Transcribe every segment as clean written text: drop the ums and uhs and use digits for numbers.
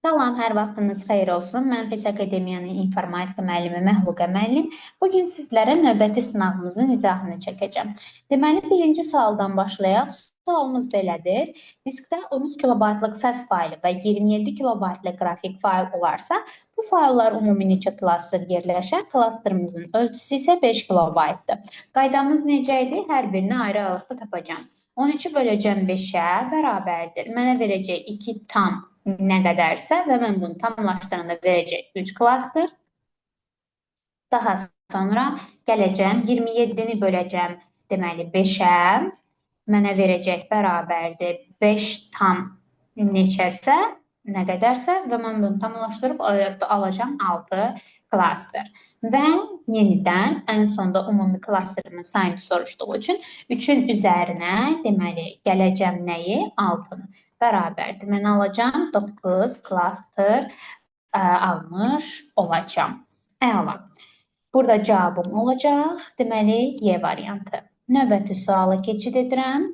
Salam, hər vaxtınız xeyir olsun. Mən FES Akademiyanın informatika müəllimi Məhluqə müəllim. Bugün sizlərə növbəti sınavımızın izahını çəkəcəm. Deməli, birinci sualdan başlayaq. Sualımız belədir. Diskdə 13 kilobaytlıq səs faylı və 27 kilobaytlıq qrafik fayl olarsa, bu fayllar ümumi neçə klaster yerləşər? Klasterımızın ölçüsü isə 5 kilobaytdır. Qaydamız necə idi? Hər birini ayrı-ayrılıqda tapacağam. 13-ü böləcəm 5-ə bərabərdir. Mənə verəcək 2 tam nə qədərsə və mən bunu tamlaşdıranda verəcək 3 klaster. Daha sonra gələcəm 27-ni böləcəm deməli 5-ə. Mənə verəcək bərabərdir 5 tam neçəsə, nə qədərsə və mən bunu tamlaşdırıb alacağam 6 klaster. Və yenidən ən sonda ümumi klasterimin sayını soruşduğu üçün 3-ün üzərinə deməli gələcəm nəyi? 6-nı. Bərabərdir. Mən alacağam 9 klaster almış olacağam. Əla. Burada cavabım olacaq. Deməli, Y variantı. Növbəti suala keçid edirəm.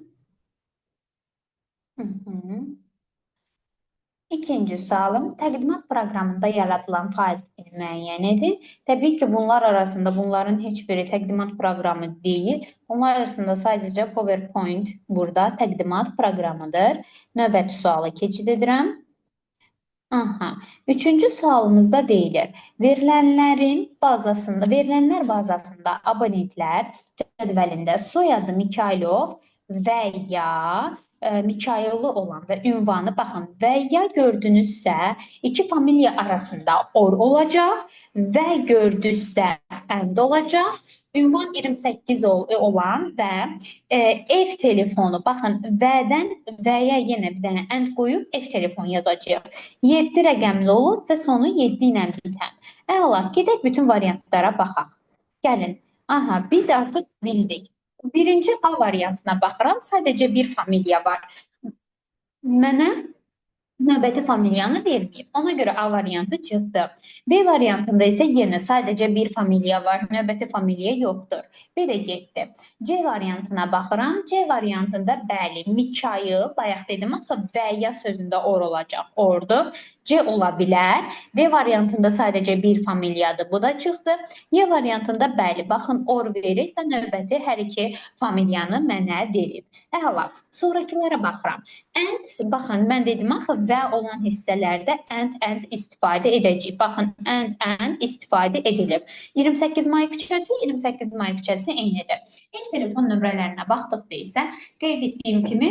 İkinci sualım, təqdimat proqramında yaradılan fayl tipini müəyyən edin. Təbii ki, bunlar arasında bunların heç biri təqdimat proqramı deyil. Bunlar arasında sadəcə PowerPoint burada təqdimat proqramıdır. Növbəti suala keçid edirəm. Aha. Üçüncü sualımızda deyilir. Verilənlər bazasında abonentlər cədvəlində soyadı Mikhailov və ya Mikayıllı olan və ünvanı baxın və ya gördünüzsə iki familiya arasında or olacaq və gördünüzsə and olacaq. Ünvan 28 olan və ev telefonu baxın və-dən və-yə yenə bir dənə and qoyub ev telefonu yazacağıq. 7 rəqəmli olub və sonu 7 ilə bitən. Əla, gedək bütün variantlara baxaq. Gəlin. Aha, biz artıq bildik. Birinci A variantına baxıram. Sadəcə bir familiya var. Mənə növbəti familiyanı verməyib. Ona görə A variantı çıxdı. B variantında isə yenə sadəcə bir familiya var. Növbəti familiya yoxdur. B də getdi. C variantına baxıram. C variantında bəli, Mikayıl, bayaq dedim axı və ya sözündə or olacaq. Ordur. C ola bilər. D variantında sadəcə bir familiyadır. Bu da çıxdı. Y variantında bəli, baxın or verir və növbəti hər iki familiyanı mənə verib. Əla. Sonrakılara baxıram. And, baxın, mən dedim axı və olan hissələrdə and istifadə edəcəyik. Baxın, and istifadə edilib. 28 may küçəsi, 28 may küçəsi eynidir. Ev telefon nömrələrinə baxdıqda isə qeyd etdiyim kimi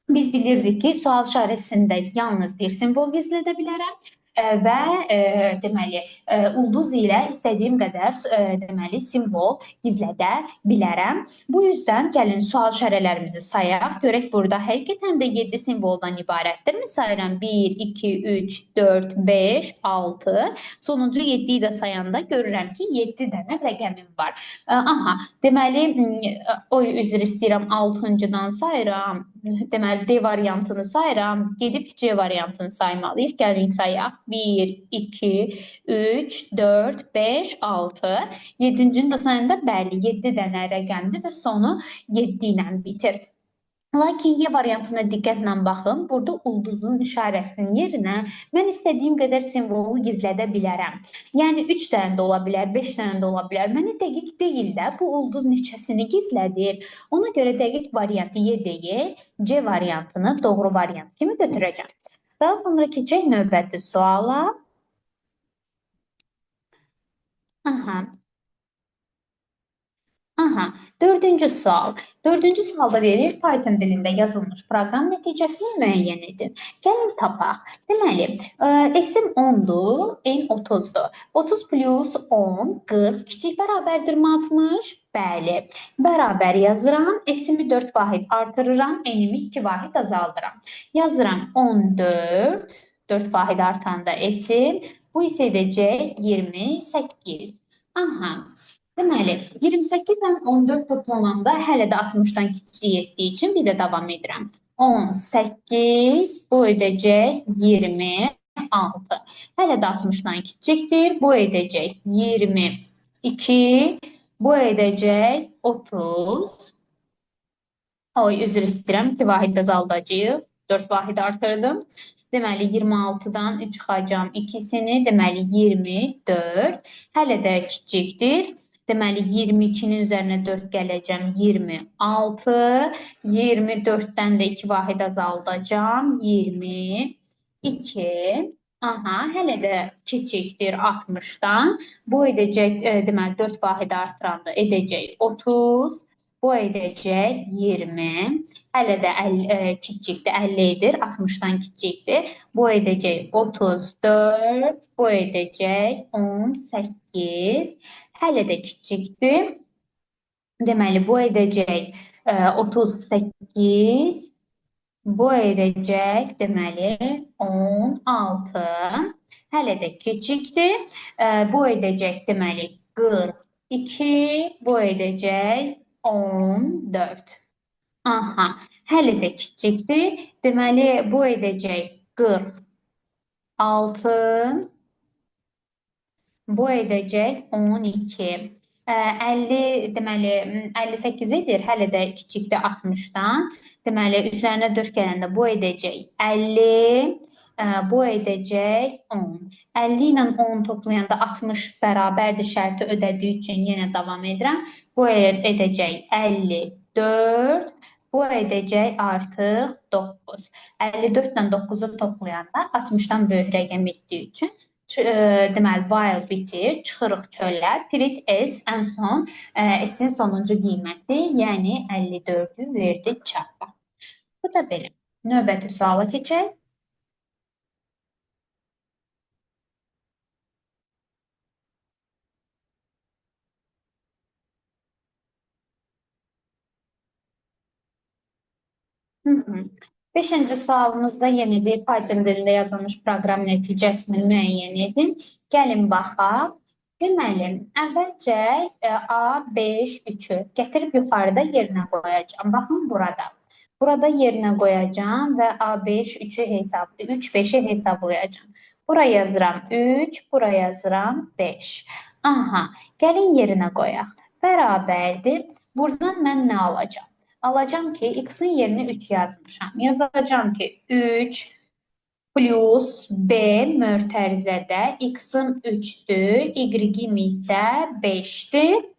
biz bilirdik ki, sual işarəsində yalnız bir simvol gizlədə bilərəm və deməli ulduz ilə istədiyim qədər deməli simvol gizlədə bilərəm. Bu yüzdən gəlin sual işarələrimizi sayaq. Görək burada həqiqətən də 7 simvoldan ibarətdirmi? Sayıram 1, 2, 3, 4, 5, 6. Sonuncu 7-yi də sayanda görürəm ki, 7 dənə rəqəmim var. Aha, deməli, oy üzr istəyirəm, 6-cıdan sayıram. Deməli, D variantını sayıram. Gedib C variantını saymalıyıq. Gəlin sayaq. 1, 2, 3, 4, 5, 6. 7-cini də sayanda bəli, 7 dənə rəqəmdir və sonu 7 ilə bitir. Lakin Y variantına diqqətlə baxın. Burada ulduzun işarəsinin yerinə mən istədiyim qədər simvolu gizlədə bilərəm. Yəni 3 dənə də ola bilər, 5 dənə də ola bilər. Mənə dəqiq deyil də bu ulduz neçəsini gizlədir. Ona görə dəqiq variant Y deyil, C variantını doğru variant kimi götürəcəm. Daha sonra keçək növbəti suala. Aha. Aha, dördüncü sual. Dördüncü sualda deyilir, Python dilində yazılmış proqram nəticəsini müəyyən edin. Gəlin tapaq. Deməli, S-im 10-dur, N 30-dur. 30 plus 10, 40, kiçik bərabərdirmi 60? Bəli. Bərabər yazıram. S-imi 4 vahid artırıram, N-imi 2 vahid azaldıram. Yazıram 14, 4 vahid artanda S-im, bu isə edəcək 28. Aha. Deməli, 28 ilə 14 toplananda hələ də 60-dan kiçik etdiyi üçün bir də davam edirəm. 18, bu edəcək 26. Hələ də 60-dan kiçikdir, bu edəcək 22, bu edəcək 30. Oy, üzr istəyirəm, 2 vahid azaldacağıq. 4 vahid artırdım. Deməli, 26-dan çıxacağam ikisini. Deməli, 24. Hələ də kiçikdir. Deməli, 22-nin üzərinə 4 gələcəm, 26. 24-dən də 2 vahid azaldacağam, 22. Aha, hələ də kiçikdir 60-dan. Bu edəcək, deməli, 4 vahid artıranda edəcək 30. Bu edəcək 20. Hələ də kiçikdir, 50 edir, 60-dan kiçikdir. Bu edəcək 34, bu edəcək 18. Hələ də kiçikdir. Deməli, bu edəcək 38, bu edəcək, deməli, 16. Hələ də kiçikdir. Bu edəcək, deməli, 42, bu edəcək 14. Aha, hələ də kiçikdir. Deməli, bu edəcək 46, bu edəcək 12. 50, deməli, 58 edir, hələ də kiçikdir 60-dan. Deməli, üzərinə 4 gələndə bu edəcək 50, bu edəcək 10. 50 ilə 10 toplayanda 60 bərabərdir şərti ödədiyi üçün yenə davam edirəm. Bu edəcək 54, bu edəcək artıq 9. 54 ilə 9-u toplayanda 60-dan böyük rəqəm etdiyi üçün deməli, while bitir, çıxırıq çölə, print S ən son, S-in sonuncu qiyməti, yəni 54-ü verdi çapa. Bu da belə. Növbəti suala keçək. Beşinci sualımızda yenə də Python dilində yazılmış proqram nəticəsini müəyyən edin. Gəlin baxaq. Deməli, əvvəlcə A, 5, 3-ü gətirib yuxarıda yerinə qoyacağam. Baxın burada. Burada yerinə qoyacağam və A, 5, 3-ü hesab, 3, 5-i hesablayacağam. Bura yazıram 3, bura yazıram 5. Aha, gəlin yerinə qoyaq. Bərabərdir. Buradan mən nə alacağam? Alacağam ki, x-in yerinə 3 yazmışam. Yazacağam ki, 3 plus b mötərizədə x-im 3-dür, y-im isə 5-dir.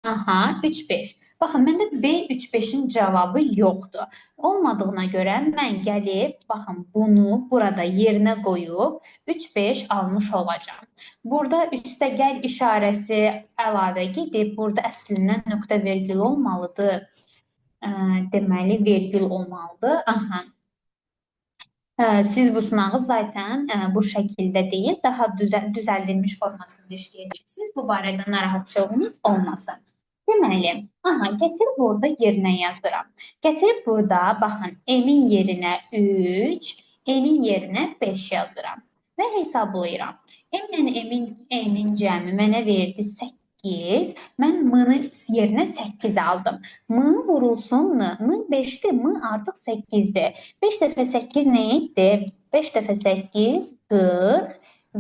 Aha, 3, 5. Baxın, məndə b 3, 5-in cavabı yoxdur. Olmadığına görə mən gəlib, baxın, bunu burada yerinə qoyub 3, 5 almış olacağam. Burada üstə gəl işarəsi əlavə gedib, burada əslindən nöqtə vergül olmalıdır. Deməli, vergül olmalıdır. Aha. Siz bu sınağı zaten bu şəkildə deyil, daha düzəldilmiş formasında işləyəcəksiniz. Bu barədə narahatçılığınız olmasın. Deməli, aha, gətirib burada yerinə yazıram. Gətirib burada, baxın, M-in yerinə 3, N-in yerinə 5 yazıram və hesablayıram. M ilə N-in cəmi mənə verdi 8. Mən M-nın yerinə 8 aldım. M vurulsun N. N 5-dir, M artıq 8-dir. 5 dəfə 8 nə etdi? 5 dəfə 8, 40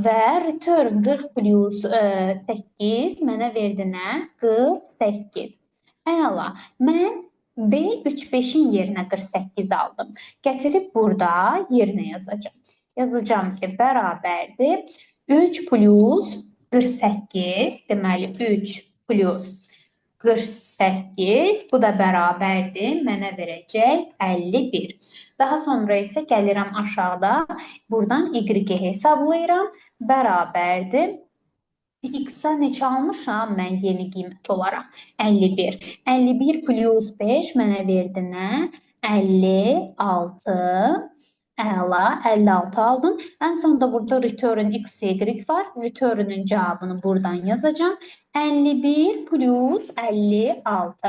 və return 40 plus 8 mənə verdi nə? 48. Əla, mən B 3, 5-in yerinə 48 aldım. Gətirib burada yerinə yazacağam. Yazacağam ki, bərabərdir. 3 plus 48, deməli 3 plus 48, bu da bərabərdir, mənə verəcək 51. Daha sonra isə gəlirəm aşağıda, buradan Y-i hesablayıram, bərabərdir. X-a neçə almışam mən yeni qiymət olaraq? 51. 51 plus 5 mənə verdi nə? 56. Əla, 56 aldım. Ən sonda burada return x, y var. Return'ün cavabını buradan yazacağam. 51 plus 56.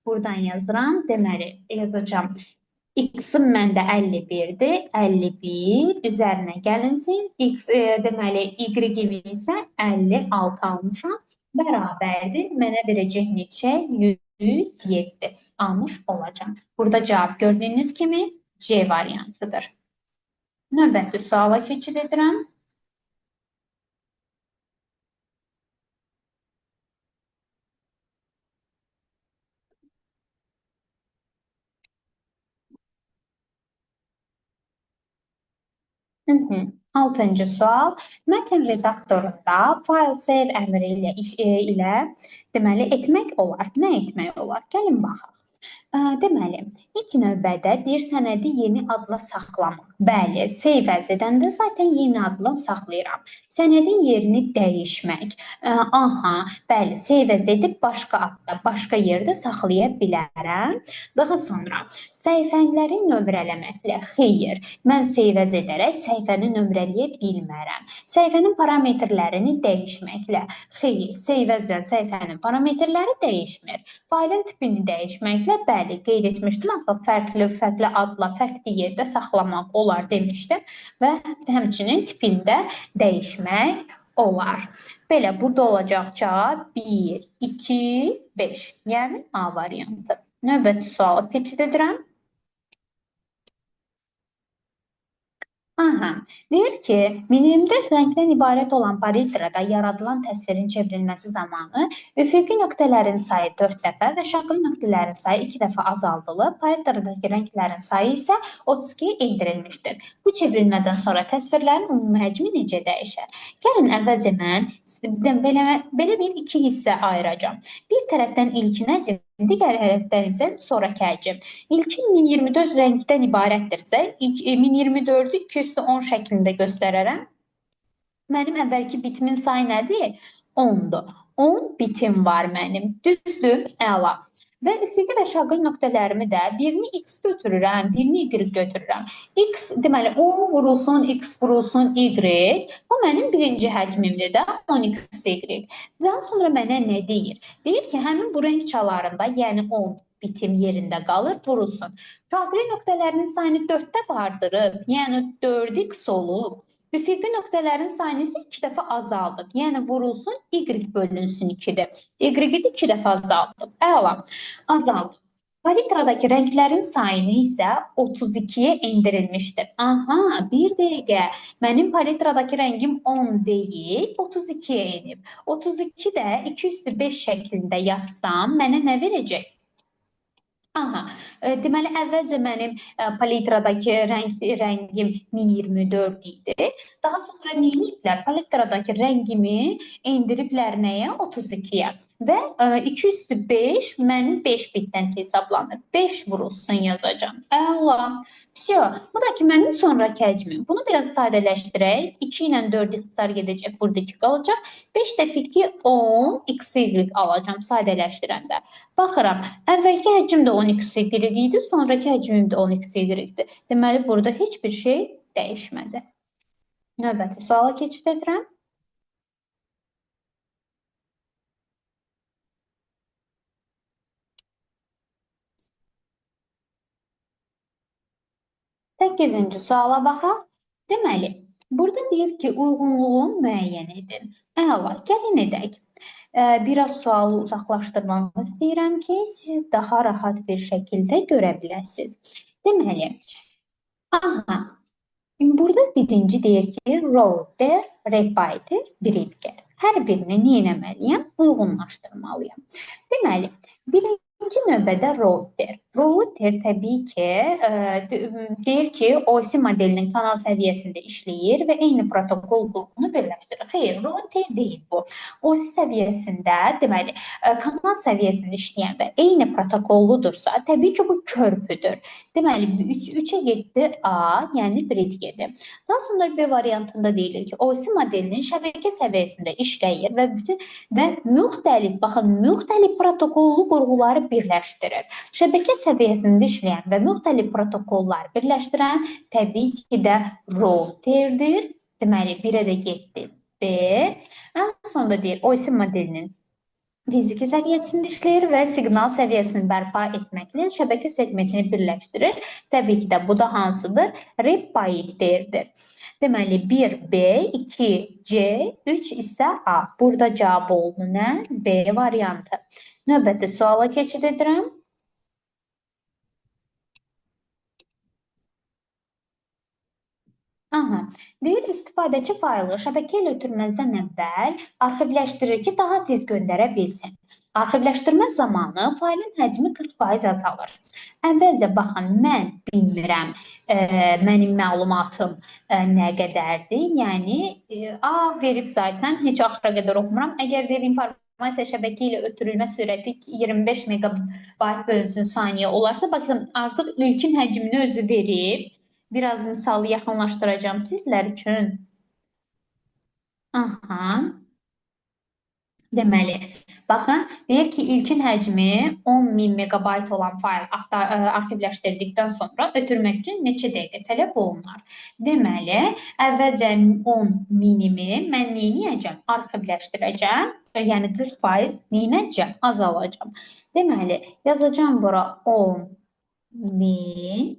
Buradan yazıram. Deməli, yazacağam. X-im məndə 51-dir. 51 üzərinə gəlinsin. X, deməli, Y-imi isə 56 almışam. Bərabərdir. Mənə verəcək neçə? 107 almış olacağam. Burada cavab gördüyünüz kimi C variantıdır. Növbəti suala keçid edirəm. Altıncı sual. Mətn redaktorunda file save əmri ilə deməli etmək olar. Nə etmək olar? Gəlin baxaq. Deməli, ilk növbədə deyir sənədi yeni adla saxlamaq. Bəli, save as edəndə zaten yeni adla saxlayıram. Sənədin yerini dəyişmək. Aha, bəli, save as edib başqa adda, başqa yerdə saxlaya bilərəm. Daha sonra səhifələri nömrələməklə. Xeyr, mən save as edərək səhifəni nömrələyə bilmərəm. Səhifənin parametrlərini dəyişməklə. Xeyr, save as-lə səhifənin parametrləri dəyişmir. Faylın tipini dəyişməklə, bəli, qeyd etmişdim, axı fərqli adla, fərqli yerdə saxlamaq olar demişdim və həmçinin tipində dəyişmək olar. Belə, burada olacaq cavab 1, 2, 5, yəni A variantı. Növbəti sualı keçid edirəm. Aha, deyir ki, 1024 rəngdən ibarət olan palitrada yaradılan təsvirin çevrilməsi zamanı üfüqi nöqtələrin sayı 4 dəfə və şaqlı nöqtələrin sayı 2 dəfə azaldılıb, palitradakı rənglərin sayı isə 32-yə endirilmişdir. Bu çevrilmədən sonra təsvirlərin ümumi həcmi necə dəyişər? Gəlin, əvvəlcə mən belə bir iki hissə ayıracağam. Bir tərəfdən ilkin həcm, digər tərəfdən isə sonrakı həcm. İlkin 1024 rəngdən ibarətdirsə, 1024-ü 210 şəklində göstərərəm. Mənim əvvəlki bitimin sayı nədir? 10-dur. 10 bitim var mənim. Düzdür? Əla. Və üfüqi və şaqlı nöqtələrimi də birini x götürürəm, birini y götürürəm. X, deməli, 10 vurulsun, x vurulsun, y. Bu mənim birinci həcmimdir də, 10x, y. Daha sonra mənə nə deyir? Deyir ki, həmin bu rəng çalarında, yəni 10 bitim yerində qalır, vurulsun. Şaqlı nöqtələrinin sayını 4-də vardırıb, yəni 4x olub. Üfüqi nöqtələrin sayını isə 2 dəfə azaldıb. Yəni vurulsun, y bölünsün 2-dir. Y-i də 2 dəfə azaldıb. Əla, azaldıb. Palitradakı rənglərin sayını isə 32-yə endirilmişdir. Aha, bir dəqiqə. Mənim palitradakı rəngim 10 deyil, 32-yə enib. 32 də 2 üstü 5 şəklində yazsam, mənə nə verəcək? Aha, deməli, əvvəlcə mənim palitradakı rəngim 1024 idi. Daha sonra nə ediblər? Palitradakı rəngimi endiriblər nəyə? 32-yə. Və 2 üstü 5 mənim 5 bitdən hesablanır. 5 vurulsun yazacağam. Əla. Vsyo. Bu da ki, mənim sonrakı həcmim. Bunu biraz sadələşdirək. 2 ilə 4 ixtisar gedəcək. Burada 2 qalacaq. 5 dəfə 2, 10, x, y alacağam sadələşdirəndə. Baxıram, əvvəlki həcm də 10x, y idi, sonrakı həcmim də 10x, y-dir. Deməli, burada heç bir şey dəyişmədi. Növbəti suala keçid edirəm. Səkkizinci suala baxaq. Deməli, burada deyir ki, uyğunluğu müəyyən edin. Əla, gəlin edək. Biraz sualı uzaqlaşdırmaq istəyirəm ki, siz daha rahat bir şəkildə görə biləsiniz. Deməli, aha, burada birinci deyir ki, router, repeater, bridger. Hər birini nə etməliyəm? Uyğunlaşdırmalıyam. Deməli, birinci növbədə router. Router təbii ki, deyir ki, OSI modelinin kanal səviyyəsində işləyir və eyni protokol qrupunu birləşdirir. Xeyr, router deyil bu. OSI səviyyəsində, deməli, kanal səviyyəsində işləyən və eyni protokolludursa, təbii ki, bu körpüdür. Deməli, 3-ə getdi A, yəni bridgerdir. Daha sonra B variantında deyilir ki, OSI modelinin şəbəkə səviyyəsində işləyir və bütün və müxtəlif, baxın, müxtəlif protokollu qurğuları birləşdirir. Şəbəkə səviyyəsində işləyən və müxtəlif protokollar birləşdirən təbii ki də routerdir. Deməli, 1-ə də getdi B. Ən sonda deyir, OSI modelinin fiziki səviyyəsində işləyir və siqnal səviyyəsini bərpa etməklə şəbəkə segmentini birləşdirir. Təbii ki də bu da hansıdır? Repeaterdir. Deməli, 1B, 2C, 3 isə A. Burada cavab oldu nə? B variantı. Növbəti suala keçid edirəm. Aha. Deyir, istifadəçi faylı şəbəkə ilə ötürməzdən əvvəl arxivləşdirir ki, daha tez göndərə bilsin. Arxivləşdirmə zamanı faylın həcmi 40% azalır. Əvvəlcə baxın, mən bilmirəm, mənim məlumatım nə qədərdir. Yəni, A verib zaten, heç axıra qədər oxumuram. Əgər deyir, informasiya şəbəkə ilə ötürülmə sürəti 25 megabayt bölünsün saniyə olarsa, baxın, artıq ilkin həcmini özü verib. Biraz misalı yaxınlaşdıracağım sizlər üçün. Aha. Deməli, baxın, deyir ki, ilkin həcmi 10.000 megabayt olan fayl arxivləşdirdikdən sonra ötürmək üçün neçə dəqiqə tələb olunar? Deməli, əvvəlcə 10.000-imi mən nə edəcəm? Arxivləşdirəcəm. Yəni 40% nə edəcəm? Azalacağam. Deməli, yazacağam bura 10.000.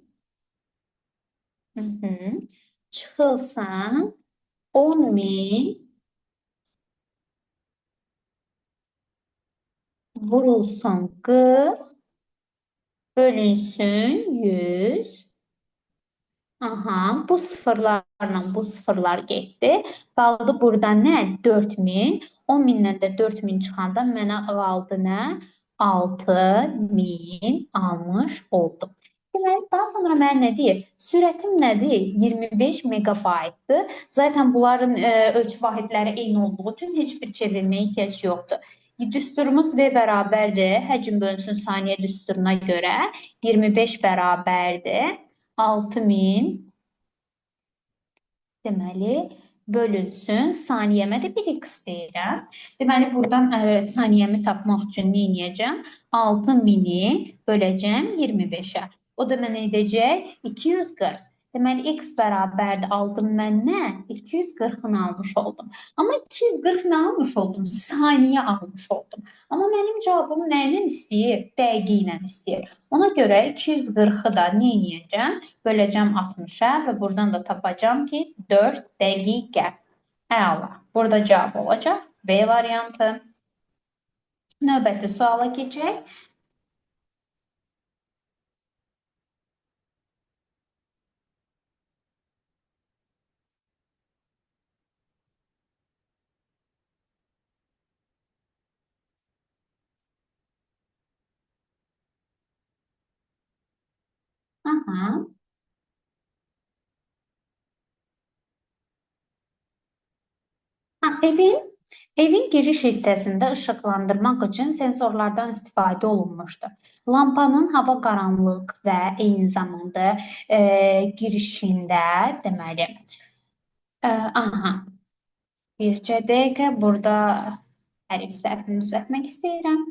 Çıxılsın 10.000 vurulsun 40 bölünsün 100. Aha, bu sıfırlarla bu sıfırlar getdi. Qaldı burada nə? 4000. 10.000-dən də 4000 çıxanda mənə qaldı nə? 6000 almış oldum. Deməli, daha sonra mənə nə deyir? Sürətim nədir? 25 megabaytdır. Zaten bunların ölçü vahidləri eyni olduğu üçün heç bir çevrilməyə ehtiyac yoxdur. Düsturumuz V bərabərdir. Həcm bölünsün saniyə düsturuna görə 25 bərabərdir. 6000 deməli, bölünsün. Saniyəmə də bir x deyirəm. Deməli, buradan saniyəmi tapmaq üçün nə edəcəm? 6000-i böləcəm 25-ə. O da mənə edəcək 240. Deməli, x bərabərdir. Aldım mən nə? 240-ını almış oldum. Amma 240 nə almış oldum? Saniyə almış oldum. Amma mənim cavabım nə ilə istəyir? Dəqiqə ilə istəyir. Ona görə 240-ı da nə edəcəm? Böləcəm 60-a və buradan da tapacağam ki, 4 dəqiqə. Əla. Burada cavab olacaq. B variantı. Növbəti suala keçək. Aha. Ha, evin giriş hissəsində işıqlandırmaq üçün sensorlardan istifadə olunmuşdur. Lampanın hava qaranlıq və eyni zamanda girişində, deməli, aha, bircə dəqiqə burada hərif səhvini düzəltmək istəyirəm.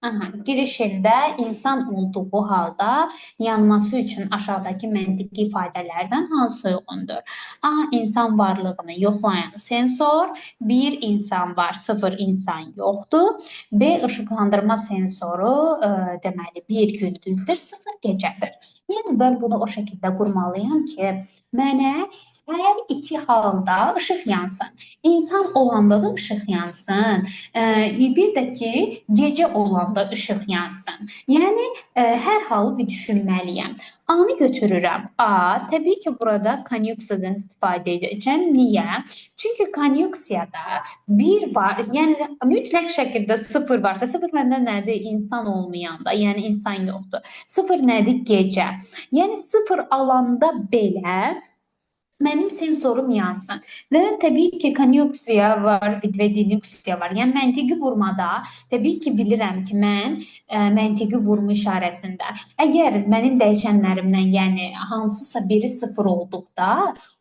Aha, girişində insan olduğu halda yanması üçün aşağıdakı məntiqi ifadələrdən hansı uyğundur? A. İnsan varlığını yoxlayan sensor. 1 insan var, 0 insan yoxdur. B. İşıqlandırma sensoru, deməli, 1 gündüzdür, 0 gecədir. Yəni, mən bunu o şəkildə qurmalıyam ki, mənə hər iki halda işıq yansın. İnsan olanda da işıq yansın. Bir də ki, gecə olanda işıq yansın. Yəni, hər halı bir düşünməliyəm. A-nı götürürəm. A, təbii ki, burada konyuksiyadan istifadə edəcəm. Niyə? Çünki konyuksiyada bir var, yəni mütləq şəkildə 0 varsa, 0 məndə nədir? İnsan olmayanda, yəni insan yoxdur. 0 nədir? Gecə. Yəni 0 alanda belə mənim sensorum yansın. Və təbii ki, konyuksiya var və dizyuksiya var. Yəni, məntiqi vurmada təbii ki, bilirəm ki, mən məntiqi vurma işarəsində əgər mənim dəyişənlərimdən, yəni hansısa biri 0 olduqda,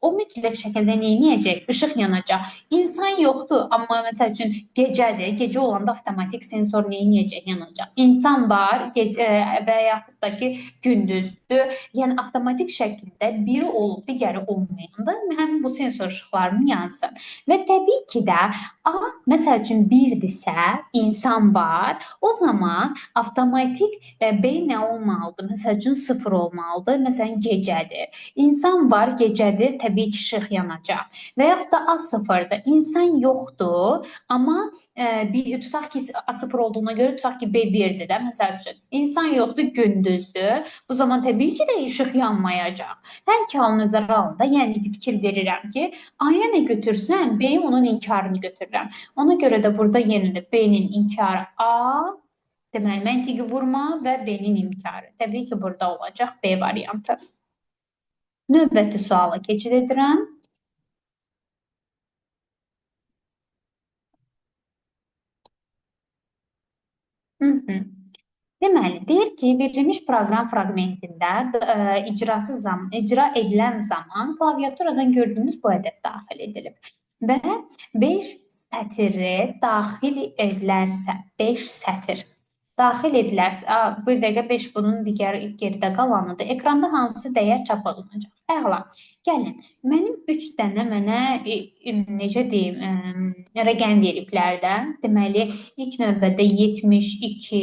o mütləq şəkildə nə edəcək? İşıq yanacaq. İnsan yoxdur, amma məsəl üçün gecədir. Gecə olanda avtomatik sensor nə edəcək? Yanacaq. İnsan var və yaxud da ki, gündüzdür. Yəni, avtomatik şəkildə biri olub, digəri olmayıb. yandı, həmin bu sensor işıqlarım yansın. Və təbii ki də A, məsəl üçün 1-dirsə, insan var, o zaman avtomatik B nə olmalıdır? Məsəl üçün 0 olmalıdır, məsələn gecədir. İnsan var, gecədir, təbii ki işıq yanacaq. Və yaxud da A 0-dır, insan yoxdur, amma bir, tutaq ki A 0 olduğuna görə tutaq ki B 1-dir də, məsəl üçün. İnsan yoxdur, gündüzdür. Bu zaman təbii ki də işıq yanmayacaq. Hər iki halı nəzərə alında, yəni fikir verirəm ki, A-ya nə götürsəm, B-yi onun inkarını götürürəm. Ona görə də burada yenə də B-nin inkarı A, deməli məntiqi vurma və B-nin inkarı. Təbii ki, burada olacaq B variantı. Növbəti suala keçid edirəm. Deməli, deyir ki, verilmiş proqram fraqmentində icra edilən zaman klaviaturadan gördüyümüz bu ədəd daxil edilib. Və 5 sətiri daxil edilərsə, 5 sətir daxil edilərsə, bir dəqiqə 5 bunun digər geridə qalanıdır. Ekranda hansı dəyər çap olunacaq? Əla. Gəlin, mənim 3 dənə mənə, necə deyim, rəqəm veriblər də. Deməli, ilk növbədə 72,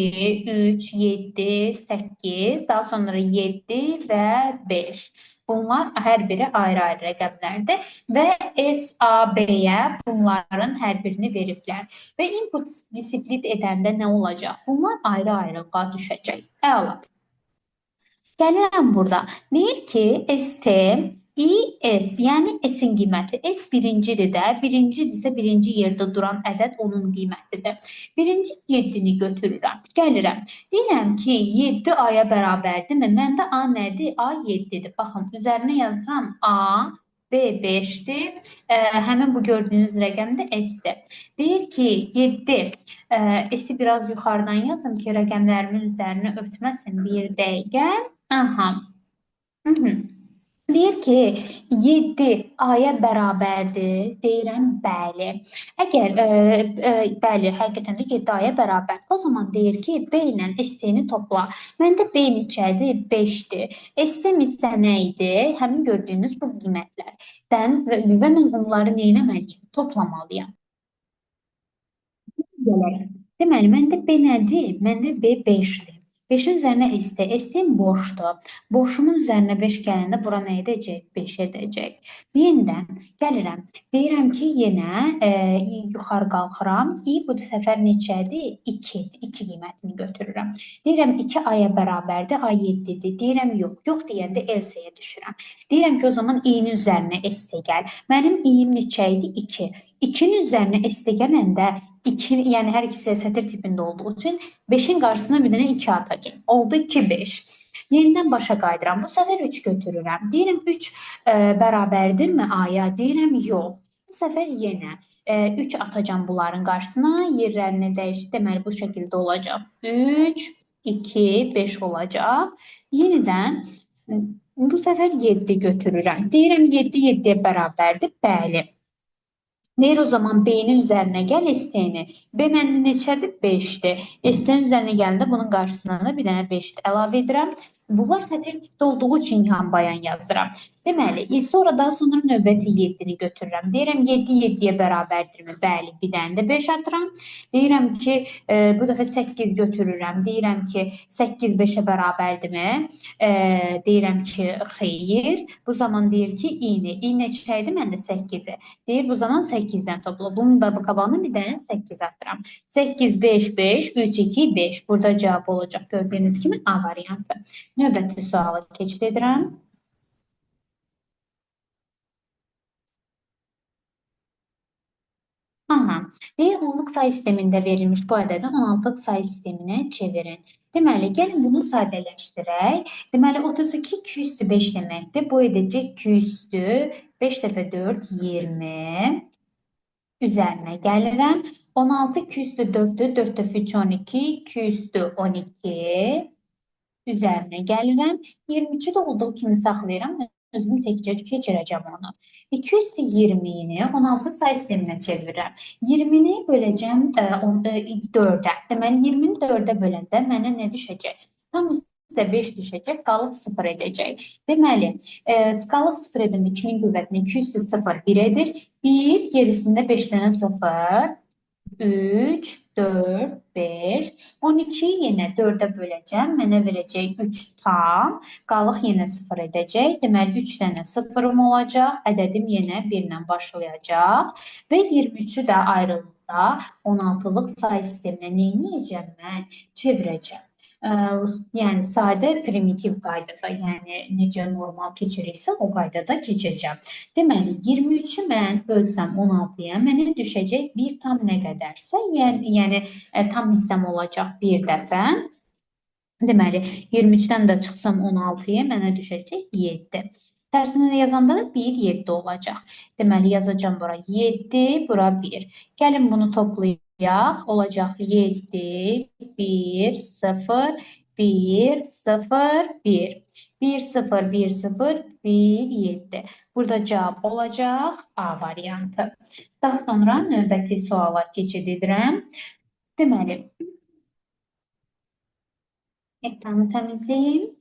3, 7, 8, daha sonra 7 və 5. Bunlar hər biri ayrı-ayrı rəqəmlərdir və S, A, B-yə bunların hər birini veriblər. Və input split edəndə nə olacaq? Bunlar ayrı-ayrılığa düşəcək. Əla. Gəlirəm burada. Deyir ki, ST, I, S, yəni S-in qiyməti. S birincidir də, birincidirsə birinci yerdə duran ədəd onun qiymətidir. Birinci 7-ni götürürəm. Gəlirəm. Deyirəm ki, 7 A-ya bərabərdirmi? Məndə A nədir? A 7-dir. Baxın, üzərinə yazıram A, B 5-dir. Həmin bu gördüyünüz rəqəm də S-dir. Deyir ki, 7. S-i biraz yuxarıdan yazım ki, rəqəmlərimin üzərini örtməsin bir dəqiqə. Aha. Deyir ki, 7 A-ya bərabərdir. Deyirəm, bəli. Əgər, bəli, həqiqətən də 7 A-ya bərabər. O zaman deyir ki, B ilə ST-ni topla. Məndə B neçədir? 5-dir. ST-m isə nə idi? Həmin gördüyünüz bu qiymətlərdən və mən onları nə etməliyəm? Toplamalıyam. Deməli, məndə B nədir? Məndə B 5-dir. 5-in üzərinə ST, ST-m boşdur. Boşumun üzərinə 5 gələndə bura nə edəcək? 5 edəcək. Yenidən gəlirəm. Deyirəm ki, yenə yuxarı qalxıram. I bu səfər neçədir? 2. 2 qiymətini götürürəm. Deyirəm, 2 A-ya bərabərdir, A 7-dir. Deyirəm, yox. Yox deyəndə else-yə düşürəm. Deyirəm ki, o zaman I-nin üzərinə ST gəl. Mənim I-im neçə idi? 2. 2-nin üzərinə ST gələndə 2, yəni hər ikisi sətir tipində olduğu üçün 5-in qarşısına bir dənə 2 atacağım. Oldu 2, 5. Yenidən başa qayıdıram. Bu səfər 3 götürürəm. Deyirəm 3 bərabərdirmi A-ya? Deyirəm yox. Bu səfər yenə 3 atacağım bunların qarşısına. Yerlərini dəyişdir. Deməli bu şəkildə olacaq. 3, 2, 5 olacaq. Yenidən bu səfər 7 götürürəm. Deyirəm 7 7-yə bərabərdir. Bəli. Deyir o zaman B-nin üzərinə gəl ST-ni. B məndə neçədir? 5-dir. ST-nin üzərinə gələndə bunun qarşısına da bir dənə 5-dir. Əlavə edirəm. Bunlar sətir tipdə olduğu üçün yan bayan yazıram. Deməli, sonra daha sonra növbəti 7-ni götürürəm. Deyirəm 7 7-yə bərabərdirmi? Bəli, bir dənə də 5 atıram. Deyirəm ki, bu dəfə 8 götürürəm. Deyirəm ki, 8 5-ə bərabərdirmi? Deyirəm ki, xeyir. Bu zaman deyir ki, i-ni. I neçə idi? Məndə 8-i. Deyir, bu zaman 8-dən topla. Bunun da bu qabağına bir dənə 8 atıram. 8, 5, 5, 3, 2, 5. Burada cavab olacaq. Gördüyünüz kimi A variantı. Növbəti suala keçid edirəm. Aha, deyir, onluq sayı sistemində verilmiş bu ədədi 16-lıq sayı sisteminə çevirin. Deməli, gəlin bunu sadələşdirək. Deməli, 32 2 üstü 5 deməkdir. Bu edəcək 2 üstü 5 dəfə 4, 20. Üzərinə gəlirəm. 16 2 üstü 4-dür. 4 dəfə 3, 12. 2 üstü 12. Üzərinə gəlirəm. 23-ü də olduğu kimi saxlayıram. Özüm təkcə keçirəcəm onu. 2 üstü 20-ni 16 sayı sisteminə çevirirəm. 20-ni böləcəm 4-ə. Deməli, 20-ni 4-ə böləndə mənə nə düşəcək? Tam üstə 5 düşəcək, qalıq 0 edəcək. Deməli, qalıq 0 edəndə 2-nin qüvvətinə 2 üstə 0, 1 edir. 1, gerisində 5 dənə 0, 3, 4, 5, 12 yenə 4-ə böləcəm. Mənə verəcək 3 tam. Qalıq yenə 0 edəcək. Deməli, 3 dənə 0-ım olacaq. Ədədim yenə 1 ilə başlayacaq. Və 23-ü də ayrılıqda 16-lıq say sisteminə nə edəcəm mən? Çevirəcəm. Yəni sadə primitiv qaydada, yəni necə normal keçiriksə o qaydada keçəcəm. Deməli 23-ü mən bölsəm 16-ya mənə düşəcək 1 tam nə qədərsə, yəni tam hissəm olacaq bir dəfə. Deməli 23-dən də çıxsam 16-ya mənə düşəcək 7. Tərsinə də yazanda da 1, 7 olacaq. Deməli yazacağam bura 7, bura 1. Gəlin bunu toplayaq. Olacaq 7, 1, 0, 1, 0, 1. 1, 0, 1, 0, 1, 7. Burada cavab olacaq A variantı. Daha sonra növbəti suala keçid edirəm. Deməli, ekranı təmizləyim.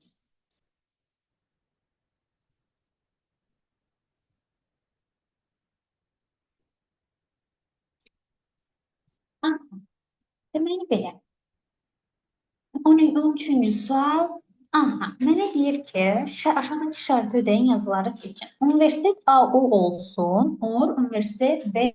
Deməli belə. 13-cü sual. Aha, mənə deyir ki, aşağıdakı şərti ödəyən yazıları seçin. Universitet AU olsun, or universitet B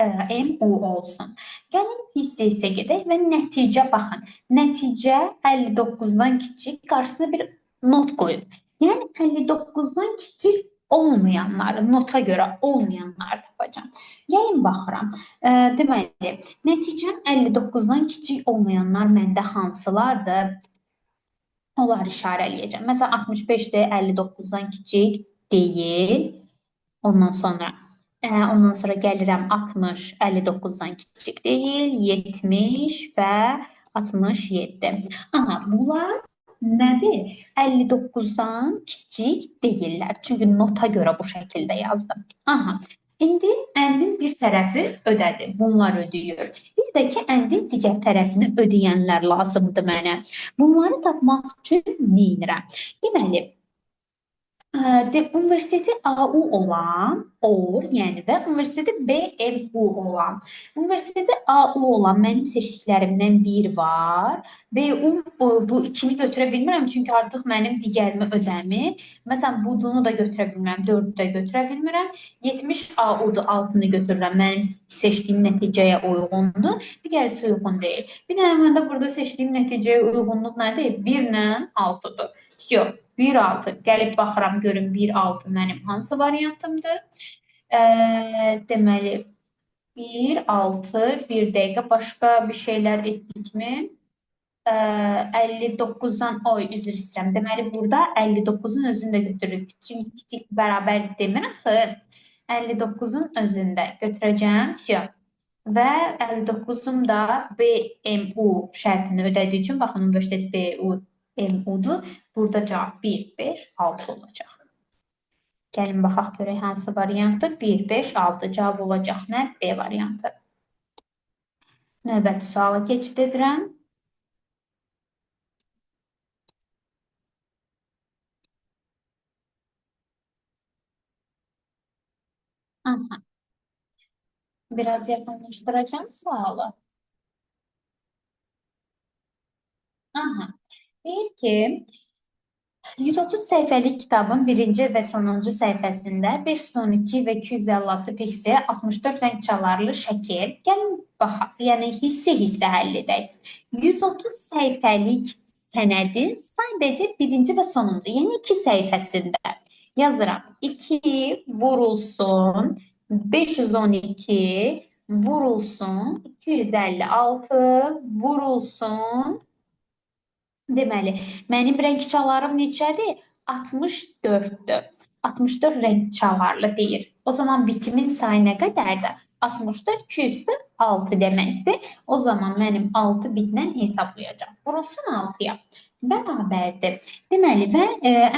MU olsun. Gəlin hissə-hissə gedək və nəticə baxın. Nəticə 59-dan kiçik, qarşısına bir not qoyub. Yəni 59-dan kiçik olmayanları, nota görə olmayanları tapacağam. Gəlin baxıram. Deməli, nəticəm 59-dan kiçik olmayanlar məndə hansılardır? Onları işarə eləyəcəm. Məsələn, 65-dir, 59-dan kiçik deyil. Ondan sonra gəlirəm 60, 59-dan kiçik deyil, 70 və 67. Aha, bunlar nədir? 59-dan kiçik deyillər. Çünki nota görə bu şəkildə yazdım. Aha. İndi əndin bir tərəfi ödədi. Bunlar ödəyir. Bir də ki, əndin digər tərəfini ödəyənlər lazımdır mənə. Bunları tapmaq üçün nə edirəm? Deməli, universiteti AU olan, OR, yəni və universiteti BMU olan. Universiteti AU olan mənim seçdiklərimdən bir var. BU bu ikini götürə bilmirəm, çünki artıq mənim digərimi ödəmir. Məsələn, budunu da götürə bilmirəm, 4-ü də götürə bilmirəm. 70 AU-dur, 6-nı götürürəm. Mənim seçdiyim nəticəyə uyğundur. Digərisi uyğun deyil. Bir dənə məndə burada seçdiyim nəticəyə uyğunluq nədir? 1 ilə 6-dır. Yox. 1, 6. Gəlib baxıram, görüm 1, 6 mənim hansı variantımdır? Deməli, 1, 6, 1 dəqiqə. Başqa bir şeylər etdikmi? 59-dan, oy, üzr istəyirəm. Deməli, burada 59-un özünü də götürürük. Çünki kiçik bərabər demir axı. 59-un özünü də götürəcəm. Vəsyo. Və 59-um da BMU şərtini ödədiyi üçün, baxın, universitet BU MU-dur. Burada cavab 1, 5, 6 olacaq. Gəlin baxaq görək hansı variantdır. 1, 5, 6 cavab olacaq nə? B variantı. Növbəti suala keçid edirəm. Aha. Biraz yaxınlaşdıracağım sualı. Aha. Deyir ki, 130 səhifəlik kitabın birinci və sonuncu səhifəsində 512 və 256 piksel 64 rəng çalarlı şəkil. Gəlin baxaq, yəni hissə-hissə həll edək. 130 səhifəlik sənədin sadəcə birinci və sonuncu, yəni 2 səhifəsində yazıram. 2 vurulsun, 512 vurulsun, 256 vurulsun. Deməli, mənim rəng çalarım neçədir? 64-dür. 64 rəng çalarlı deyir. O zaman bitimin sayı nə qədərdir? 64, 2 üstü 6 deməkdir. O zaman mənim 6 bitlə hesablayacağam. Vurulsun 6-ya. Bərabərdir. Deməli, və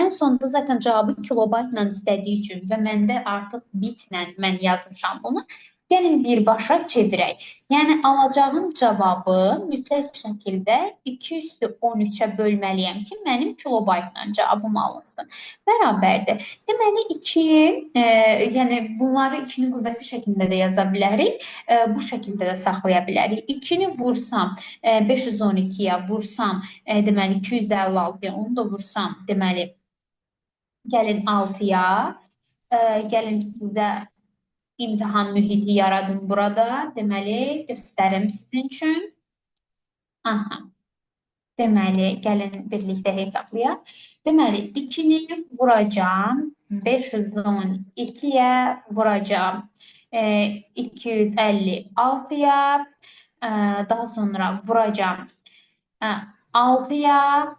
ən sonda zaten cavabı kilobaytla istədiyi üçün və məndə artıq bitlə mən yazmışam bunu. Gəlin birbaşa çevirək. Yəni, alacağım cavabı mütləq şəkildə 2 üstü 13-ə bölməliyəm ki, mənim kilobaytla cavabım alınsın. Bərabərdir. Deməli, 2, yəni bunları 2-nin qüvvəsi şəklində də yaza bilərik. Bu şəkildə də saxlaya bilərik. 2-ni vursam, 512-yə vursam, deməli, 256-ya, onu da vursam, deməli, gəlin 6-ya, gəlin sizə imtahan mühiti yaradım burada. Deməli, göstərim sizin üçün. Aha. Deməli, gəlin birlikdə hesablayaq. Deməli, 2-ni vuracağam, 512-yə vuracağam, 256-ya, daha sonra vuracağam, 6-ya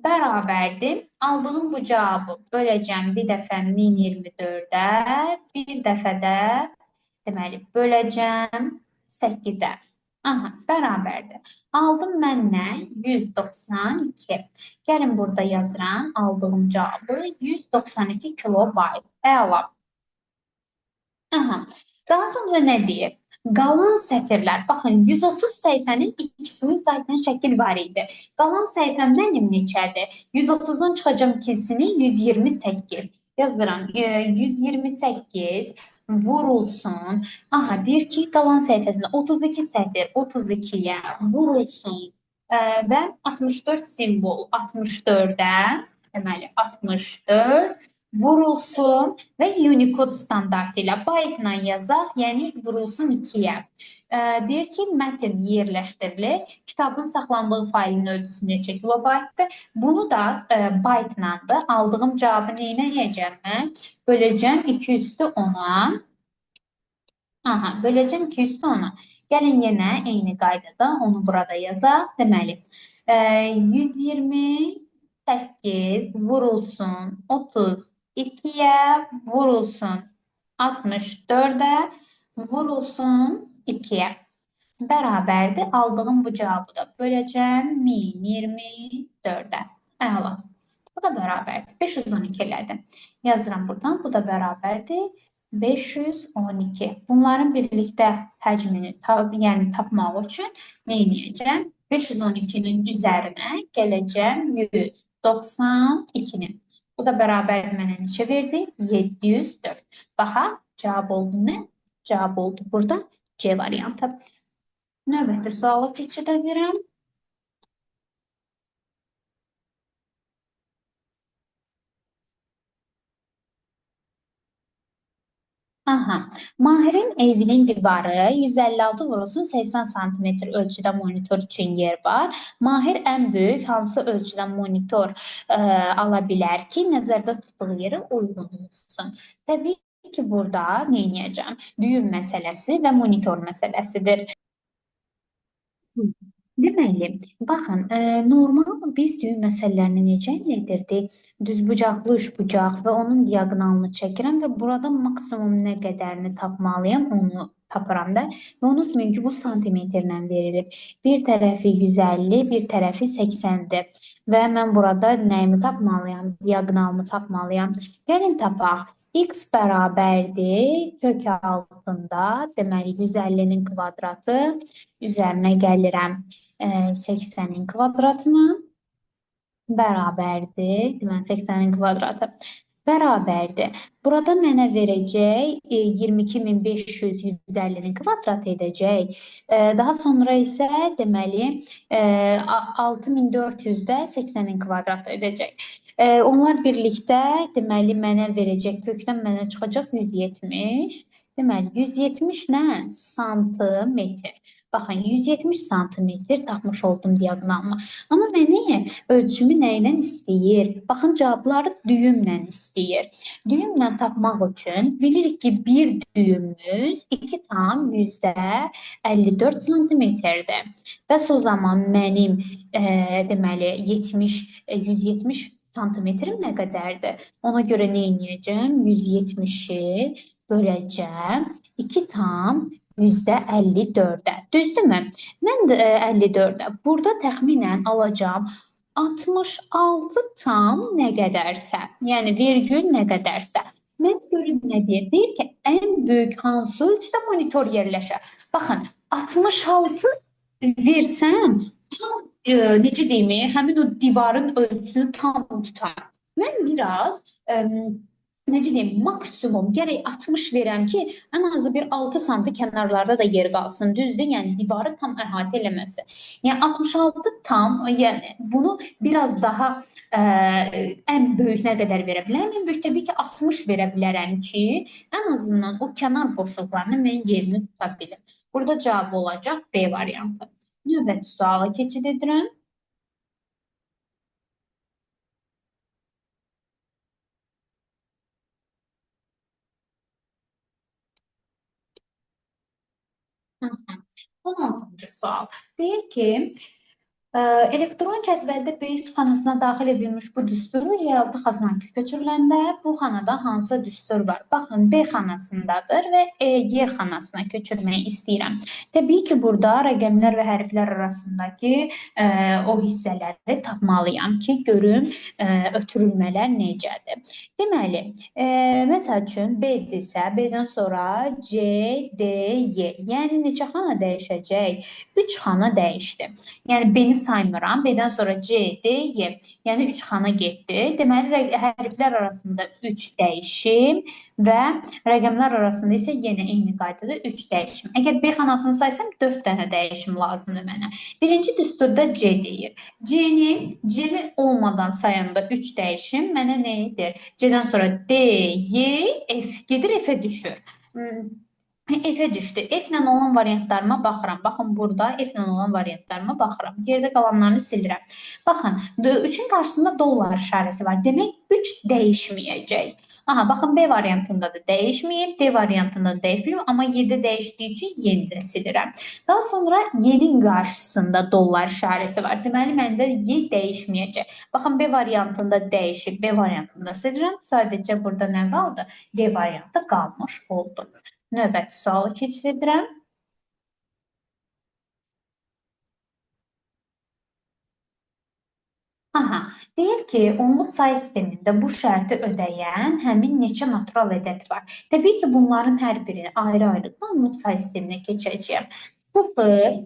bərabərdir. Aldığım bu cavabı böləcəm bir dəfə 1024-ə, bir dəfə də deməli, böləcəm 8-ə. Aha, bərabərdir. Aldım mən nə? 192. Gəlin burada yazıram aldığım cavabı 192 kilobayt. Əla. Aha. Daha sonra nə deyir? Qalan sətirlər. Baxın, 130 səhifənin ikisinin zaten şəkil var idi. Qalan səhifəm mənim neçədir? 130-dan çıxacağım ikisini 128. Yazıram, 128 vurulsun. Aha, deyir ki, qalan səhifəsində 32 sətir, 32-yə vurulsun. Və 64 simvol, 64-ə, deməli, 64 vurulsun və Unicode standartı ilə byte-la yazaq, yəni vurulsun 2-yə. Deyir ki, mətn yerləşdirilir, kitabın saxlandığı faylin ölçüsü neçə kilobaytdır. Bunu da byte-landır. Aldığım cavabı nə eləyəcəm mən? Böləcəm 2 üstü 10-a. Aha, böləcəm 2 üstü 10-a. Gəlin yenə eyni qaydada onu burada yazaq. Deməli, 128 vurulsun 32-yə vurulsun 64-ə vurulsun 2-yə. Bərabərdir. Aldığım bu cavabı da böləcəm 1024-ə. Əla. Bu da bərabərdir. 512 elədim. Yazıram buradan. Bu da bərabərdir. 512. Bunların birlikdə həcmini yəni tapmaq üçün nə edəcəm? 512-nin üzərinə gələcəm 192-ni. Bu da bərabər mənə neçə verdi? 704. Baxa, cavab oldu nə? Cavab oldu burada C variantı. Növbəti suala keçid edirəm. Aha. Mahirin evinin divarı 156 vurulsun 80 santimetr ölçüdə monitor üçün yer var. Mahir ən böyük hansı ölçüdə monitor ala bilər ki, nəzərdə tutduğu yerə uyğun olsun. Təbii ki, burada nə edəcəm? Düyüm məsələsi və monitor məsələsidir. Deməli, baxın, normal biz düyüm məsələlərini necə həll edirdik? Düzbucaqlı üçbucaq və onun diaqonalını çəkirəm və burada maksimum nə qədərini tapmalıyam, onu tapıram da. Və unutmayın ki, bu santimetrlə verilib. Bir tərəfi 150, bir tərəfi 80-dir. Və mən burada nəyimi tapmalıyam? Diaqonalımı tapmalıyam. Gəlin tapaq. X bərabərdir kök altında, deməli 150-nin kvadratı üzərinə gəlirəm 80-in kvadratına bərabərdir, deməli 80-in kvadratı bərabərdir. Burada mənə verəcək 22.500 150-nin kvadratı edəcək. Daha sonra isə deməli 6400-də 80-in kvadratı edəcək. Onlar birlikdə deməli mənə verəcək, kökdən mənə çıxacaq 170. Deməli 170 nə? Santimetr. Baxın, 170 santimetr tapmış oldum diaqonalıma. Amma məni ölçümü nə ilə istəyir? Baxın, cavabları düyümlə istəyir. Düyümlə tapmaq üçün bilirik ki, bir düyümümüz 2,54 santimetrdir. Bəs o zaman mənim deməli 170 santimetrim nə qədərdir? Ona görə nə edəcəm? 170-i böləcəm 2,54-ə. Düzdürmü? Mən də 54-ə. Burada təxminən alacağam 66 tam nə qədərsə, yəni vergül nə qədərsə. Mən görüm nə deyir? Deyir ki, Ən böyük hansı ölçüdə monitor yerləşər? Baxın, 66 versəm, tam, necə deyim, həmin o divarın ölçüsünü tam tutar. Mən biraz, necə deyim, maksimum gərək 60 verəm ki, ən azı bir 6 santi kənarlarda da yer qalsın, düzdür? Yəni, divarı tam əhatə eləməsi. Yəni, 66 tam, yəni bunu biraz daha ən böyük nə qədər verə bilərəm? Ən böyük təbii ki, 60 verə bilərəm ki, ən azından o kənar boşluqlarını mən yerini tuta bilim. Burada cavab olacaq B variantı. Növbəti suala keçid edirəm. Hı -hı. 16-cı sual. Deyir ki, elektron cədvəldə B3 xanasına daxil edilmiş bu düsturu Y6 xanasına köçürüləndə bu xanada hansı düstur var? Baxın, B xanasındadır və Y xanasına köçürməyi istəyirəm. Təbii ki, burada rəqəmlər və hərflər arasındakı o hissələri tapmalıyam ki, görüm ötürülmələr necədir. Deməli, məsəl üçün B-dirsə, B-dən sonra C, D, Y. Yəni, neçə xana dəyişəcək? 3 xana dəyişdi. Yəni, B-ni saymıram. B-dən sonra C, D, Y. Yəni, 3 xana getdi. Deməli, hərflər arasında 3 dəyişim və rəqəmlər arasında isə yenə eyni qaydada 3 dəyişim. Əgər B xanasını saysam, 4 dənə dəyişim lazımdır mənə. Birinci düsturda C deyir. C-ni olmadan sayanda 3 dəyişim mənə nə edir? C-dən sonra D, Y, F gedir, F-ə düşür. F-ə düşdü. F-lə olan variantlarıma baxıram. Baxın, burada F-lə olan variantlarıma baxıram. Geridə qalanlarını silirəm. Baxın, 3-ün qarşısında dollar işarəsi var. Demək, 3 dəyişməyəcək. Aha, baxın, B variantında da dəyişməyib, D variantında da dəyişməyib, amma Y-də dəyişdiyi üçün Y-ni də silirəm. Daha sonra Y-nin qarşısında dollar işarəsi var. Deməli, məndə Y dəyişməyəcək. Baxın, B variantında dəyişib, B variantında silirəm. Sadəcə burada nə qaldı? D variantı qalmış oldu. Növbəti sualı keçid edirəm. Aha, deyir ki, onluq say sistemində bu şərti ödəyən həmin neçə natural ədəd var. Təbii ki, bunların hər birini ayrı-ayrı onluq say sisteminə keçəcəyəm. 0,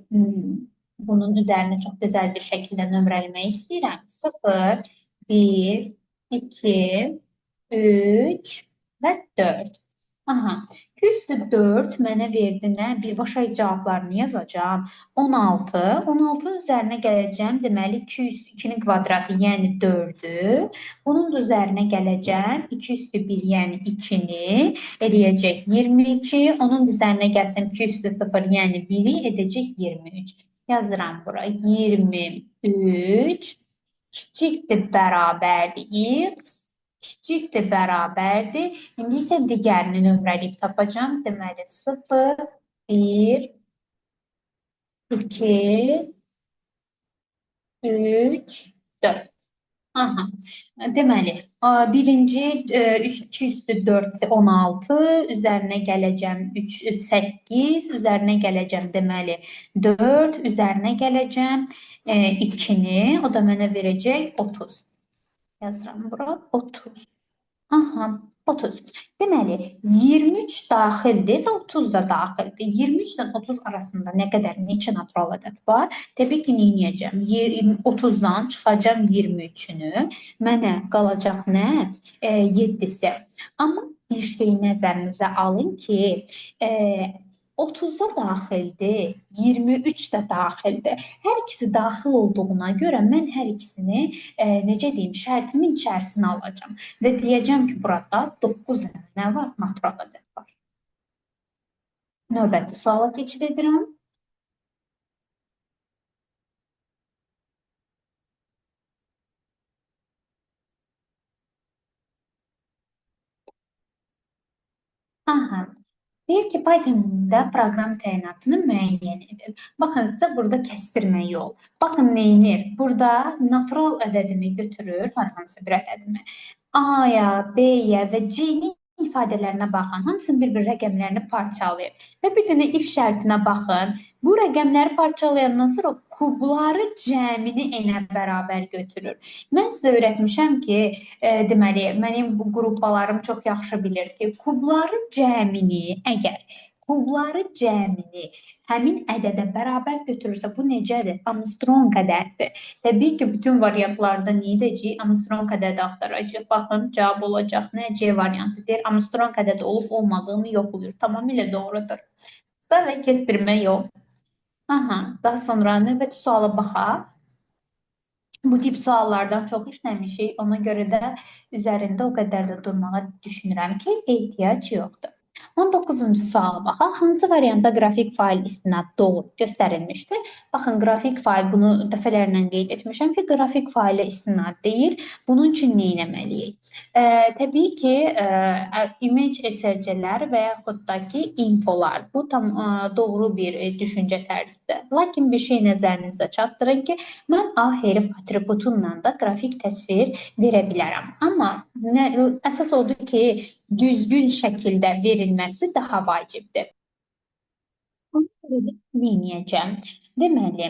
bunun üzərinə çox gözəl bir şəkildə nömrələmək istəyirəm. 0, 1, 2, 3 və 4. Aha, 204 mənə verdi nə? Birbaşa cavablarını yazacağam. 16. 16-nın üzərinə gələcəm. Deməli, 202-nin kvadratı, yəni 4-ü. Bunun da üzərinə gələcəm. 2 üstü 1, yəni 2-ni eləyəcək 22. Onun üzərinə gəlsəm 2 üstü 0, yəni 1-i edəcək 23. Yazıram bura. 23 kiçikdir bərabərdir x. Kiçikdir bərabərdir. İndi isə digərini nömrələyib tapacağam. Deməli, 0, 1, 2, 3, 4. Aha. Deməli, birinci 2 üstü 4, 16, üzərinə gələcəm 3, 8, üzərinə gələcəm, deməli, 4, üzərinə gələcəm 2-ni, o da mənə verəcək 30. Yazıram bura, 30. Aha, 30. Deməli, 23 daxildir və 30 da daxildir. 23 ilə 30 arasında nə qədər, neçə natural ədəd var? Təbii ki, nə edəcəm? 30-dan çıxacam 23-ünü. Mənə qalacaq nə? 7-si. Amma bir şey nəzərinizə alın ki, 30-da daxildir, 23 də daxildir. Hər ikisi daxil olduğuna görə mən hər ikisini, necə deyim, şərtimin içərisinə alacağam. Və deyəcəm ki, burada 9 dənə nə var? Natural ədəd var. Növbəti suala keçid edirəm. Aha. Deyir ki, Python-da proqram təyinatını müəyyən edir. Baxın, sizə burada kəstirmə yol. Baxın, neynir? Burada natural ədədimi götürür, hər hansı bir ədədimi. A-ya, B-yə və C-ni İfadələrinə baxın. Hamısının bir-bir rəqəmlərini parçalayır. Və bir dənə if şərtinə baxın. Bu rəqəmləri parçalayandan sonra kubları cəmini enə bərabər götürür. Mən sizə öyrətmişəm ki, deməli, mənim bu qruppalarım çox yaxşı bilir ki, kubları cəmini əgər kubları cəmini həmin ədədə bərabər götürürsə, bu necədir? Armstrong ədədidir. Təbii ki, bütün variantlarda nə edəcəyik? Armstrong ədədi axtaracağıq. Baxın, cavab olacaq nə? C variantı deyir. Armstrong ədədi olub olmadığını yoxlayır. Tamamilə doğrudur. Qısa və kestirmə yol. Aha, daha sonra növbəti suala baxaq. Bu tip suallardan çox işləmişik. Ona görə də üzərində o qədər də durmağa düşünürəm ki, ehtiyac yoxdur. 19-cu suala baxaq. Hansı variantda qrafik fayl istinad doğru göstərilmişdir? Baxın, qrafik fayl, bunu dəfələrlə qeyd etmişəm ki, qrafik faylə istinad deyil. Bunun üçün nə etməliyik? Təbii ki, image SRC-lər və yaxud da ki, infolar. Bu tam doğru bir düşüncə tərzidir. Lakin bir şey nəzərinizə çatdırın ki, mən A hərf atributunla da qrafik təsvir verə bilərəm. Amma əsas odur ki, düzgün şəkildə verilməsi daha vacibdir. Ona görə də nə edəcəm? Deməli,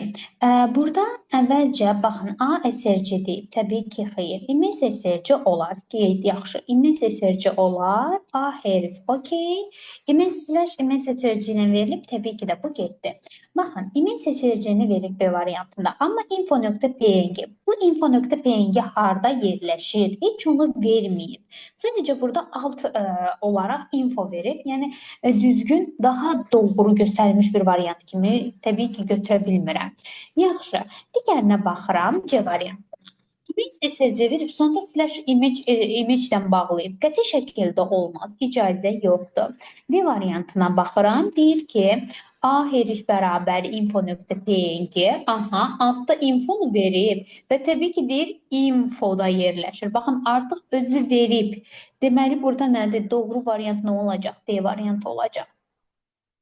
burada əvvəlcə baxın, A SRC deyib. Təbii ki, xeyr. Image SRC olar. Qeyd, yaxşı. Image SRC olar. A hərf, okey. Image slash image SRC ilə verilib. Təbii ki də bu getdi. Baxın, image SRC-ni verib B variantında. Amma info.png. Bu info.png harda yerləşir? Heç onu verməyib. Sadəcə burada alt olaraq info verib. Yəni, düzgün, daha doğru göstərilmiş bir variant kimi təbii ki, götürə bilmirəm. Yaxşı, digərinə baxıram, C variantına. Image SRC verib, sonda slash image-dən bağlayıb. Qəti şəkildə olmaz, icazə yoxdur. D variantına baxıram, deyir ki, A hərf bərabər info.png. Aha, altda infonu verib və təbii ki, deyir infoda yerləşir. Baxın, artıq özü verib. Deməli, burada nədir? Doğru variant nə olacaq? D variantı olacaq.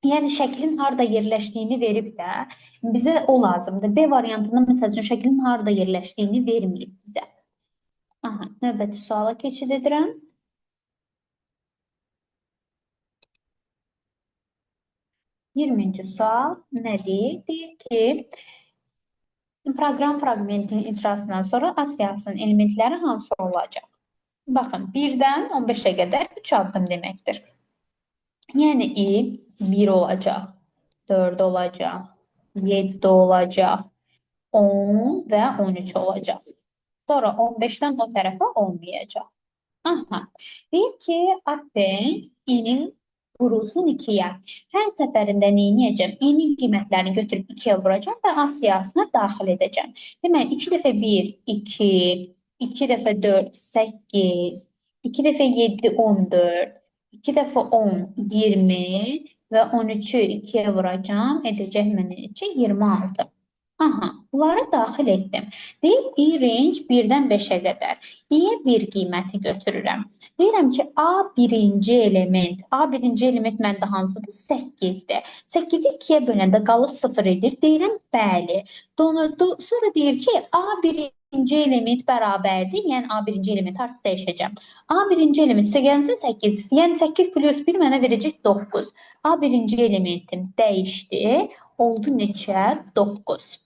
Yəni, şəklin harada yerləşdiyini verib də, bizə o lazımdır. B variantında, məsəl üçün, şəklin harada yerləşdiyini verməyib bizə. Aha, növbəti suala keçid edirəm. 20-ci sual nə deyir? Deyir ki, proqram fraqmentinin icrasından sonra A siyahısının elementləri hansı olacaq? Baxın, 1-dən 15-ə qədər 3 addım deməkdir. Yəni, i 1 olacaq, 4 olacaq, 7 olacaq, 10 və 13 olacaq. Sonra 15-dən o tərəfə olmayacaq. Aha, deyir ki, append i-nin vurulsun 2-yə. Hər səfərində nə edəcəm? İ-nin qiymətlərini götürüb 2-yə vuracağam və A siyahısına daxil edəcəm. Deməli, 2 dəfə 1, 2, 2 dəfə 4, 8, 2 dəfə 7, 14, 2 dəfə 10, 20 və 13-ü 2-yə vuracağam. Edəcək mənə neçə? 26. Aha, bunları daxil etdim. Deyir, i range 1-dən 5-ə qədər. İ-yə 1 qiyməti götürürəm. Deyirəm ki, A birinci element. A birinci element məndə hansıdır? 8-dir. 8-i 2-yə böləndə qalır 0 edir. Deyirəm, bəli. Sonra deyir ki, A birinci element bərabərdir. Yəni, A birinci elementi artıq dəyişəcəm. A birinci element üstə gəlsin 8. Yəni, 8 plus 1 mənə verəcək 9. A birinci elementim dəyişdi. Oldu neçə? 9.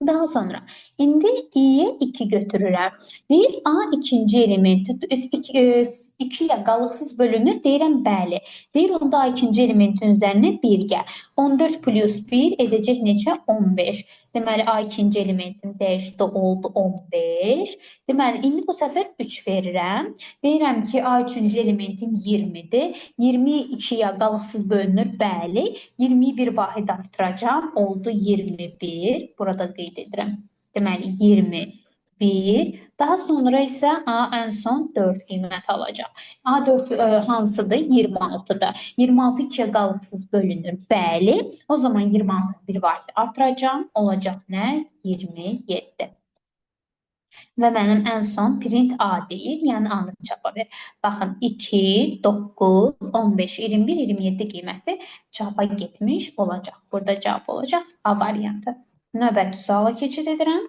Daha sonra, indi i-yə 2 götürürəm. Deyir, A ikinci elementi 2-yə qalıqsız bölünür. Deyirəm, bəli. Deyir, onda A ikinci elementin üzərinə 1 gəl. 14 plus 1 edəcək neçə? 15. Deməli, A ikinci elementim dəyişdi, oldu 15. Deməli, indi bu səfər 3 verirəm. Deyirəm ki, A üçüncü elementim 20-dir. 20 2-yə qalıqsız bölünür, bəli. 20-yi bir vahid artıracağam, oldu 21. Burada qeyd edirəm. Deməli, 21. Daha sonra isə A ən son 4 qiymət alacaq. A4 hansıdır? 26-dır. 26 2-yə qalıqsız bölünür. Bəli. O zaman 26 bir vahid artıracağam. Olacaq nə? 27. Və mənim ən son print A deyir, yəni A-nı çapa ver. Baxın, 2, 9, 15, 21, 27 qiyməti çapa getmiş olacaq. Burada cavab olacaq A variantı. Növbəti suala keçid edirəm.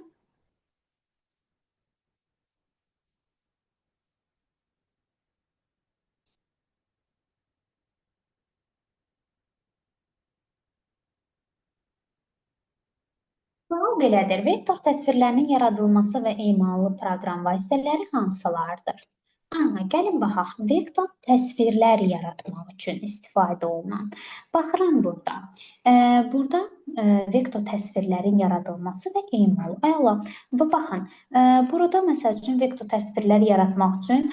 Sual belədir. Vektor təsvirlərinin yaradılması və emalı proqram vasitələri hansılardır? Aha, gəlin baxaq. Vektor təsvirlər yaratmaq üçün istifadə olunan. Baxıram burada. Burada vektor təsvirlərin yaradılması və emalı. Əla. Və baxın, burada məsəl üçün vektor təsvirləri yaratmaq üçün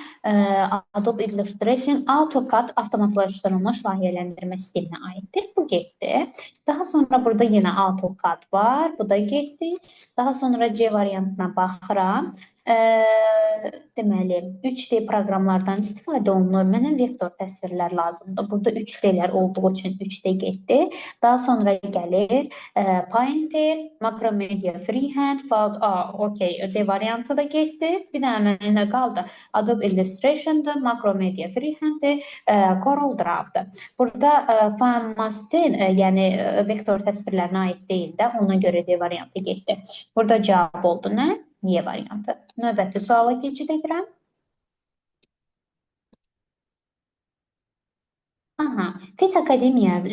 Adobe Illustration AutoCAD avtomatlaşdırılmış layihələndirmə sisteminə aiddir. Bu getdi. Daha sonra burada yenə AutoCAD var. Bu da getdi. Daha sonra C variantına baxıram. Deməli, 3D proqramlardan istifadə olunur. Mənə vektor təsvirlər lazımdır. Burada 3D-lər olduğu üçün 3D getdi. Daha sonra gəlir Painter, Macromedia Freehand, okey, D variantı da getdi. Bir dənə mənə nə qaldı? Adobe Illustration'dır, Macromedia Freehand'dir, Corel Draw'dır. Burada FineMaster, yəni vektor təsvirlərinə aid deyil də, ona görə D variantı getdi. Burada cavab oldu nə? Y variantı. Növbəti suala keçid edirəm. Aha, FES Akademiyada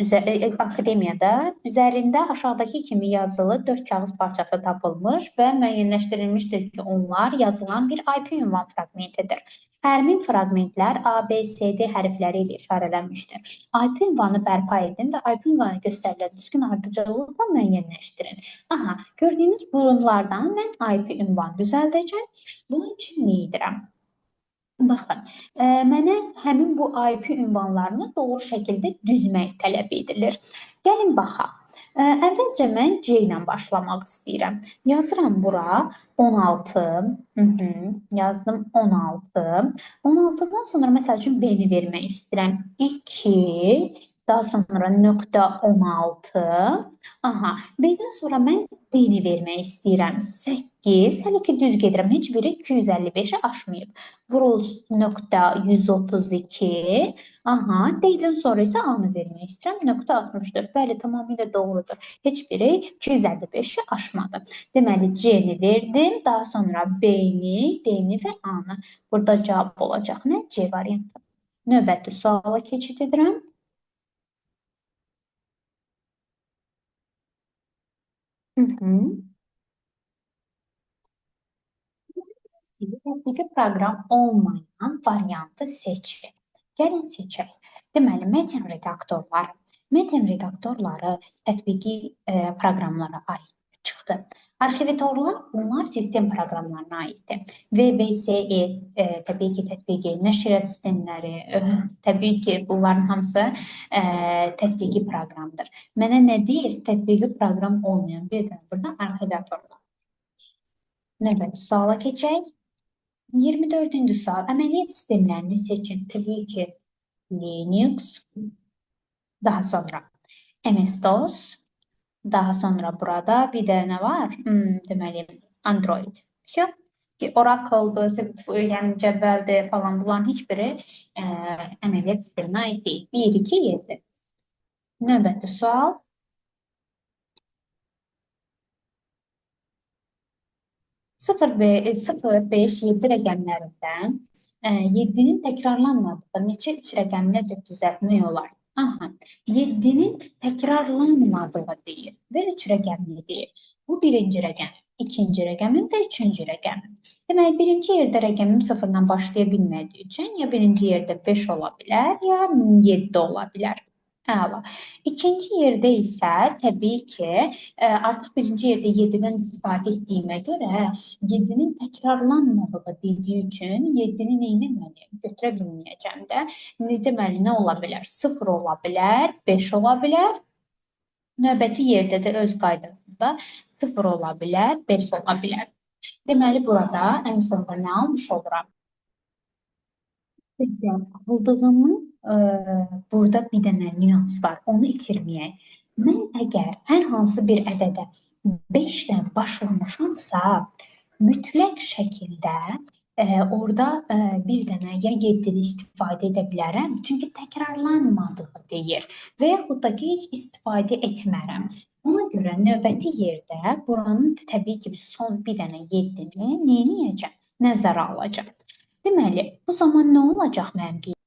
üzərində aşağıdakı kimi yazılı 4 kağız parçası tapılmış və müəyyənləşdirilmişdir ki, onlar yazılan bir IP ünvan fraqmentidir. Həmin fraqmentlər A, B, C, D hərfləri ilə işarələnmişdir. IP ünvanı bərpa edin və IP ünvanı göstərilən düzgün ardıcıllıqla müəyyənləşdirin. Aha, gördüyünüz burunlardan mən IP ünvanı düzəldəcəm. Bunun üçün nə edirəm? Baxın, mənə həmin bu IP ünvanlarını doğru şəkildə düzmək tələb edilir. Gəlin baxaq. Əvvəlcə mən C ilə başlamaq istəyirəm. Yazıram bura 16. Yazdım 16. 16-dan sonra məsəl üçün B-ni vermək istəyirəm. 2, daha sonra nöqtə 16. Aha, B-dən sonra mən D-ni vermək istəyirəm. 8, hələ ki düz gedirəm. Heç biri 255-i aşmayıb. Vurulsun nöqtə 132. Aha, D-dən sonra isə A-nı vermək istəyirəm. Nöqtə 64. Bəli, tamamilə doğrudur. Heç biri 255-i aşmadı. Deməli, C-ni verdim. Daha sonra B-ni, D-ni və A-nı. Burada cavab olacaq nə? C variantı. Növbəti suala keçid edirəm. Tətbiqi proqram olmayan variantı seçin. Gəlin seçək. Deməli, metn redaktorları. Metn redaktorları tətbiqi proqramlara aid çıxdı. Arxivatorlar, bunlar sistem proqramlarına aiddir. VBSE, təbii ki, tətbiqi, nəşriyyat sistemləri, təbii ki, bunların hamısı tətbiqi proqramdır. Mənə nə deyir? Tətbiqi proqram olmayan bir dənə burada arxivatorlar. Növbəti suala keçək. 24-cü sual. Əməliyyat sistemlərini seçin. Təbii ki, Linux, daha sonra MS-DOS, daha sonra burada bir də nə var? Deməli, Android. Vəsə. Ki, Oracle'dır, yəni cədvəldir falan, bunların heç biri əməliyyat sisteminə aid deyil. 1, 2, 7. Növbəti sual. 0, 0, 5, 7 rəqəmlərindən 7-nin təkrarlanmadığı neçə 3 rəqəminə düzəltmək olar? Aha, 7-nin təkrarlanmadığı deyir və 3 rəqəmli deyir. Bu birinci rəqəm, ikinci rəqəmim və üçüncü rəqəmim. Deməli, birinci yerdə rəqəmim 0-dan başlaya bilmədiyi üçün ya birinci yerdə 5 ola bilər, ya 7 ola bilər. Əla. İkinci yerdə isə təbii ki, artıq birinci yerdə 7-dən istifadə etdiyimə görə 7-nin təkrarlanmadığı dediyi üçün 7-ni nə etməliyəm? Götürə bilməyəcəm də. Deməli, nə ola bilər? 0 ola bilər, 5 ola bilər. Növbəti yerdə də öz qaydasında 0 ola bilər, 5 ola bilər. Deməli, burada ən sonda nə almış oluram? Aldığımı burada bir dənə nüans var, onu itirməyək. Mən əgər hər hansı bir ədədə 5-dən başlamışamsa, mütləq şəkildə orada bir dənə ya 7-ni istifadə edə bilərəm, çünki təkrarlanmadığı deyir və yaxud da ki, heç istifadə etmərəm. Ona görə növbəti yerdə buranın təbii ki, son bir dənə 7-ni nə edəcəm? Nəzərə alacağam. Deməli, bu zaman nə olacaq mənim qeydim?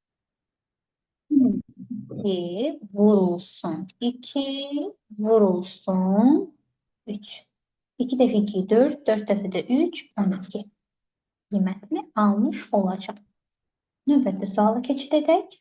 2 vurulsun 2 vurulsun 3. 2 dəfə 2, 4, 4 dəfə də 3, 12 qiymətini almış olacaq. Növbəti suala keçid edək.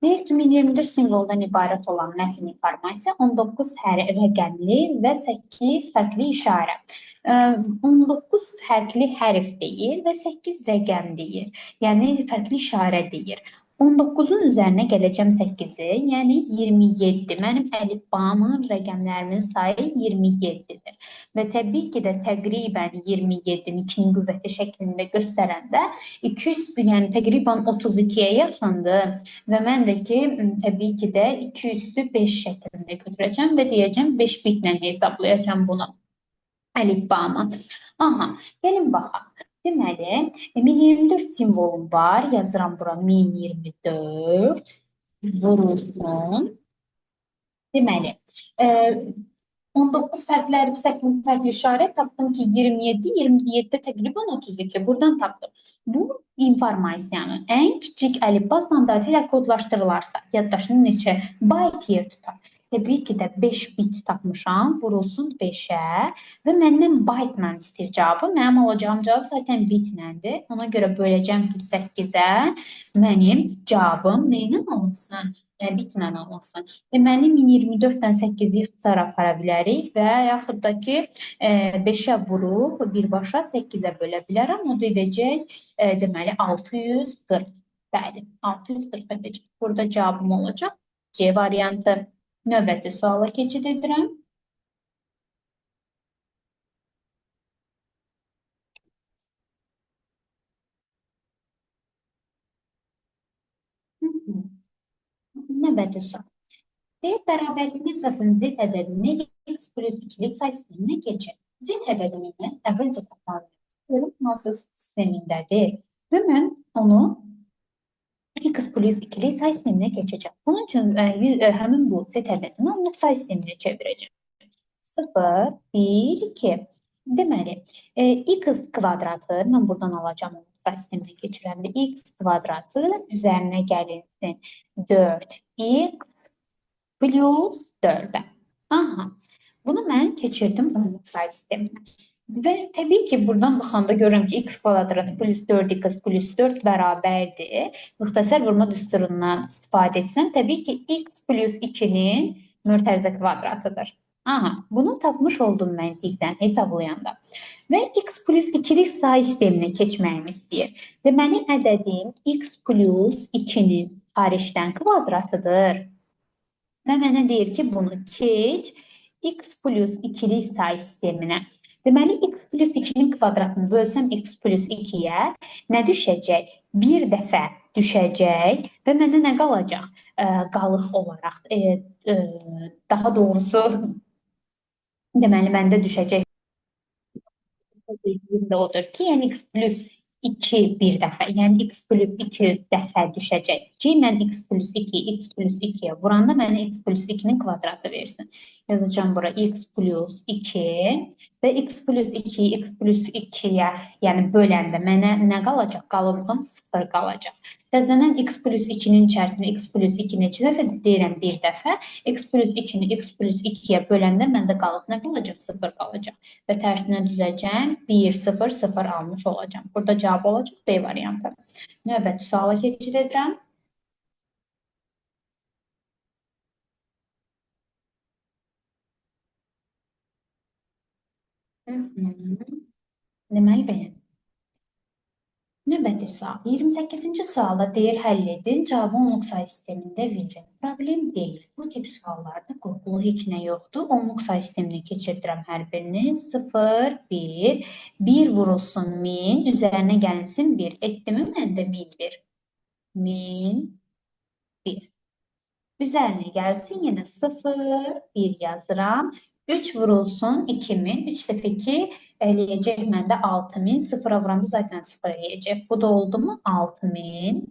Deyir ki, 1024 simvoldan ibarət olan mətn informasiya 19 rəqəmli və 8 fərqli işarə. 19 fərqli hərf deyir və 8 rəqəm deyir. Yəni, fərqli işarə deyir. 19-un üzərinə gələcəm 8-i, yəni 27. Mənim əlifbamın rəqəmlərimin sayı 27-dir. Və təbii ki də təqribən 27-ni 2-nin qüvvəti şəklində göstərəndə 200, yəni təqribən 32-yə yaxındır. Və mən də ki, təbii ki də 2 üstü 5 şəklində götürəcəm və deyəcəm 5 bitlə hesablayacağam bunu əlifbamı. Aha, gəlin baxaq. Deməli, 1024 simvolum var. Yazıram bura 1024 vurulsun. Deməli, 19 fərqli hərf, 8 fərqli işarə tapdım ki, 27, 27-də təqribən 32. Buradan tapdım. Bu informasiyanın ən kiçik əlifba standartı ilə kodlaşdırılarsa, yaddaşının neçə bayt yer tutar? Təbii ki də 5 bit tapmışam, vurulsun 5-ə və məndən baytla istəyir cavabı. Mənim alacağım cavab zaten bitlədir. Ona görə böləcəm ki, 8-ə mənim cavabım nə ilə alınsın? Bitlə alınsın. Deməli, 1024-dən 8-i ixtisar apara bilərik və yaxud da ki, 5-ə vurub birbaşa 8-ə bölə bilərəm. O da edəcək, deməli, 640. Bəli, 640 edəcək. Burada cavabım olacaq C variantı. Növbəti suala keçid edirəm. Növbəti sual. Deyir, bərabərliyin əsasən z ədədini x plus 2-lik say sisteminə keçir. Z ədədini əvvəlcə tapmalıyam. Görüm, hansı sistemindədir. Və mən onu x plus 2-lik say sisteminə keçəcəm. Bunun üçün həmin bu z ədədini onluq say sisteminə çevirəcəm. 0, 1, 2. Deməli, x kvadratı, mən buradan alacağım onluq say sisteminə keçirəndə x kvadratı üzərinə gəlinsin 4x plus 4-ə. Aha, bunu mən keçirdim onluq say sisteminə. Və təbii ki, buradan baxanda görürəm ki, x kvadratı plus 4x plus 4 bərabərdir. Müxtəsər vurma düsturundan istifadə etsəm, təbii ki, x plus 2-nin mörtərizə kvadratıdır. Aha, bunu tapmış oldum məntiqdən hesablayanda. Və x plus 2-lik say sisteminə keçməyimi istəyir. Deməli, ədədim x plus 2-nin xaricdən kvadratıdır. Və mənə deyir ki, bunu keç x plus 2-lik say sisteminə. Deməli, x plus 2-nin kvadratını bölsəm x plus 2-yə nə düşəcək? Bir dəfə düşəcək və mənə nə qalacaq? Qalıq olaraq, daha doğrusu, deməli, məndə düşəcək dediyim də odur ki, yəni x plus 2 bir dəfə, yəni x plus 2 dəfə düşəcək ki, mən x plus 2, x plus 2-yə vuranda mənə x plus 2-nin kvadratı versin. Yazacağım bura x plus 2 və x plus 2, x plus 2-yə, yəni böləndə mənə nə qalacaq? Qalıbığım 0 qalacaq. Təzədən x plus 2-nin içərisində x plus 2 neçə dəfə deyirəm? Bir dəfə. X plus 2-ni x plus 2-yə böləndə məndə qalıb nə qalacaq? 0 qalacaq. Və tərsinə düzəcəm. 1, 0, 0 almış olacağam. Burada cavab olacaq B variantı. Növbəti suala keçid edirəm. Deməli, belə. Növbəti sual. 28-ci sualda deyir, həll edin, cavabı onluq say sistemində verin. Problem deyil. Bu tip suallarda qorxulu heç nə yoxdur. Onluq say sisteminə keçirdirəm hər birini. 0, 1, 1 vurulsun 1000, üzərinə gəlinsin 1. Etdi mi məndə 1001? 1001. Üzərinə gəlsin yenə 0, 1 yazıram. 3 vurulsun 2000, 3 dəfə 2 eləyəcək məndə 6000, 0-a vuranda zaten 0 eləyəcək. Bu da oldu mu? 6000.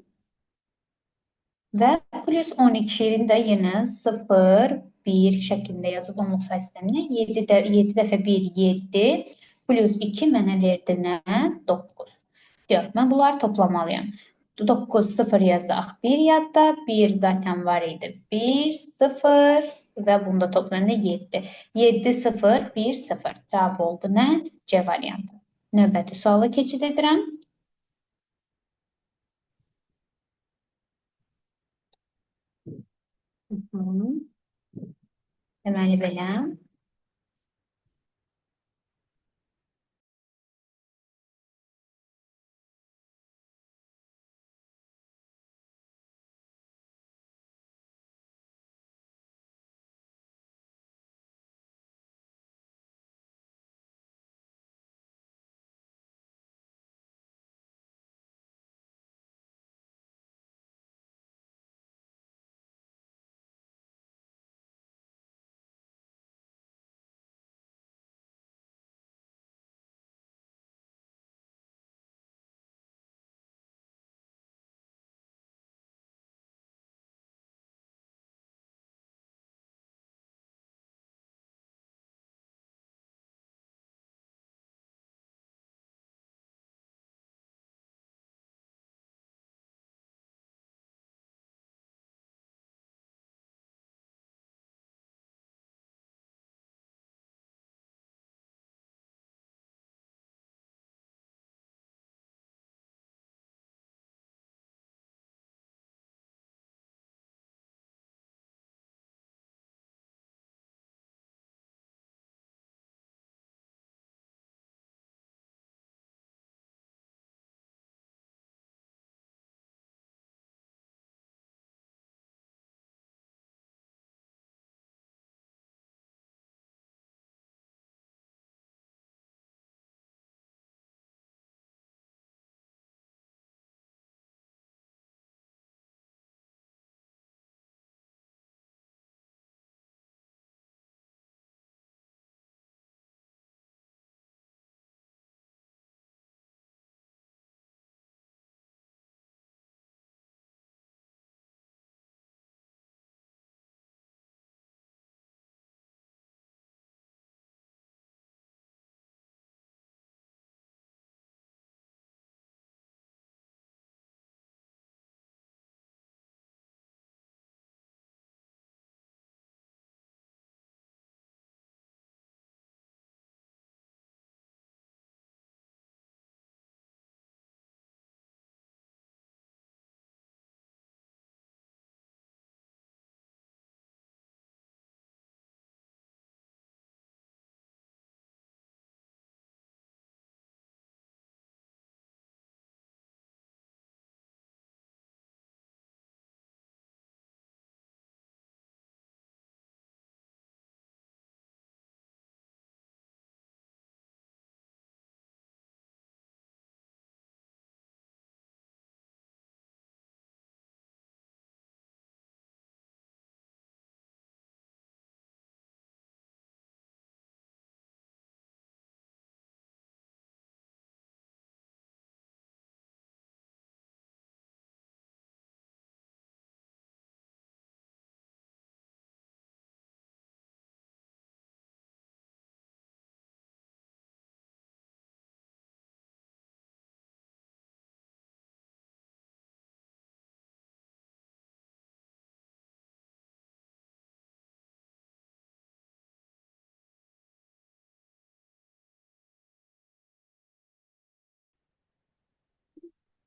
Və plus 12-ni də yenə 0, 1 şəklində yazıb onluq say sisteminə. 7 dəfə 1, 7, plus 2 mənə verdi nə? 9. Yox, mən bunları toplamalıyam. 9, 0 yazaq. 1 yadda, 1 zaten var idi. 1, 0 və bunu da toplayanda 7. 7, 0, 1, 0. Cavab oldu nə? C variantı. Növbəti suala keçid edirəm. Deməli belə.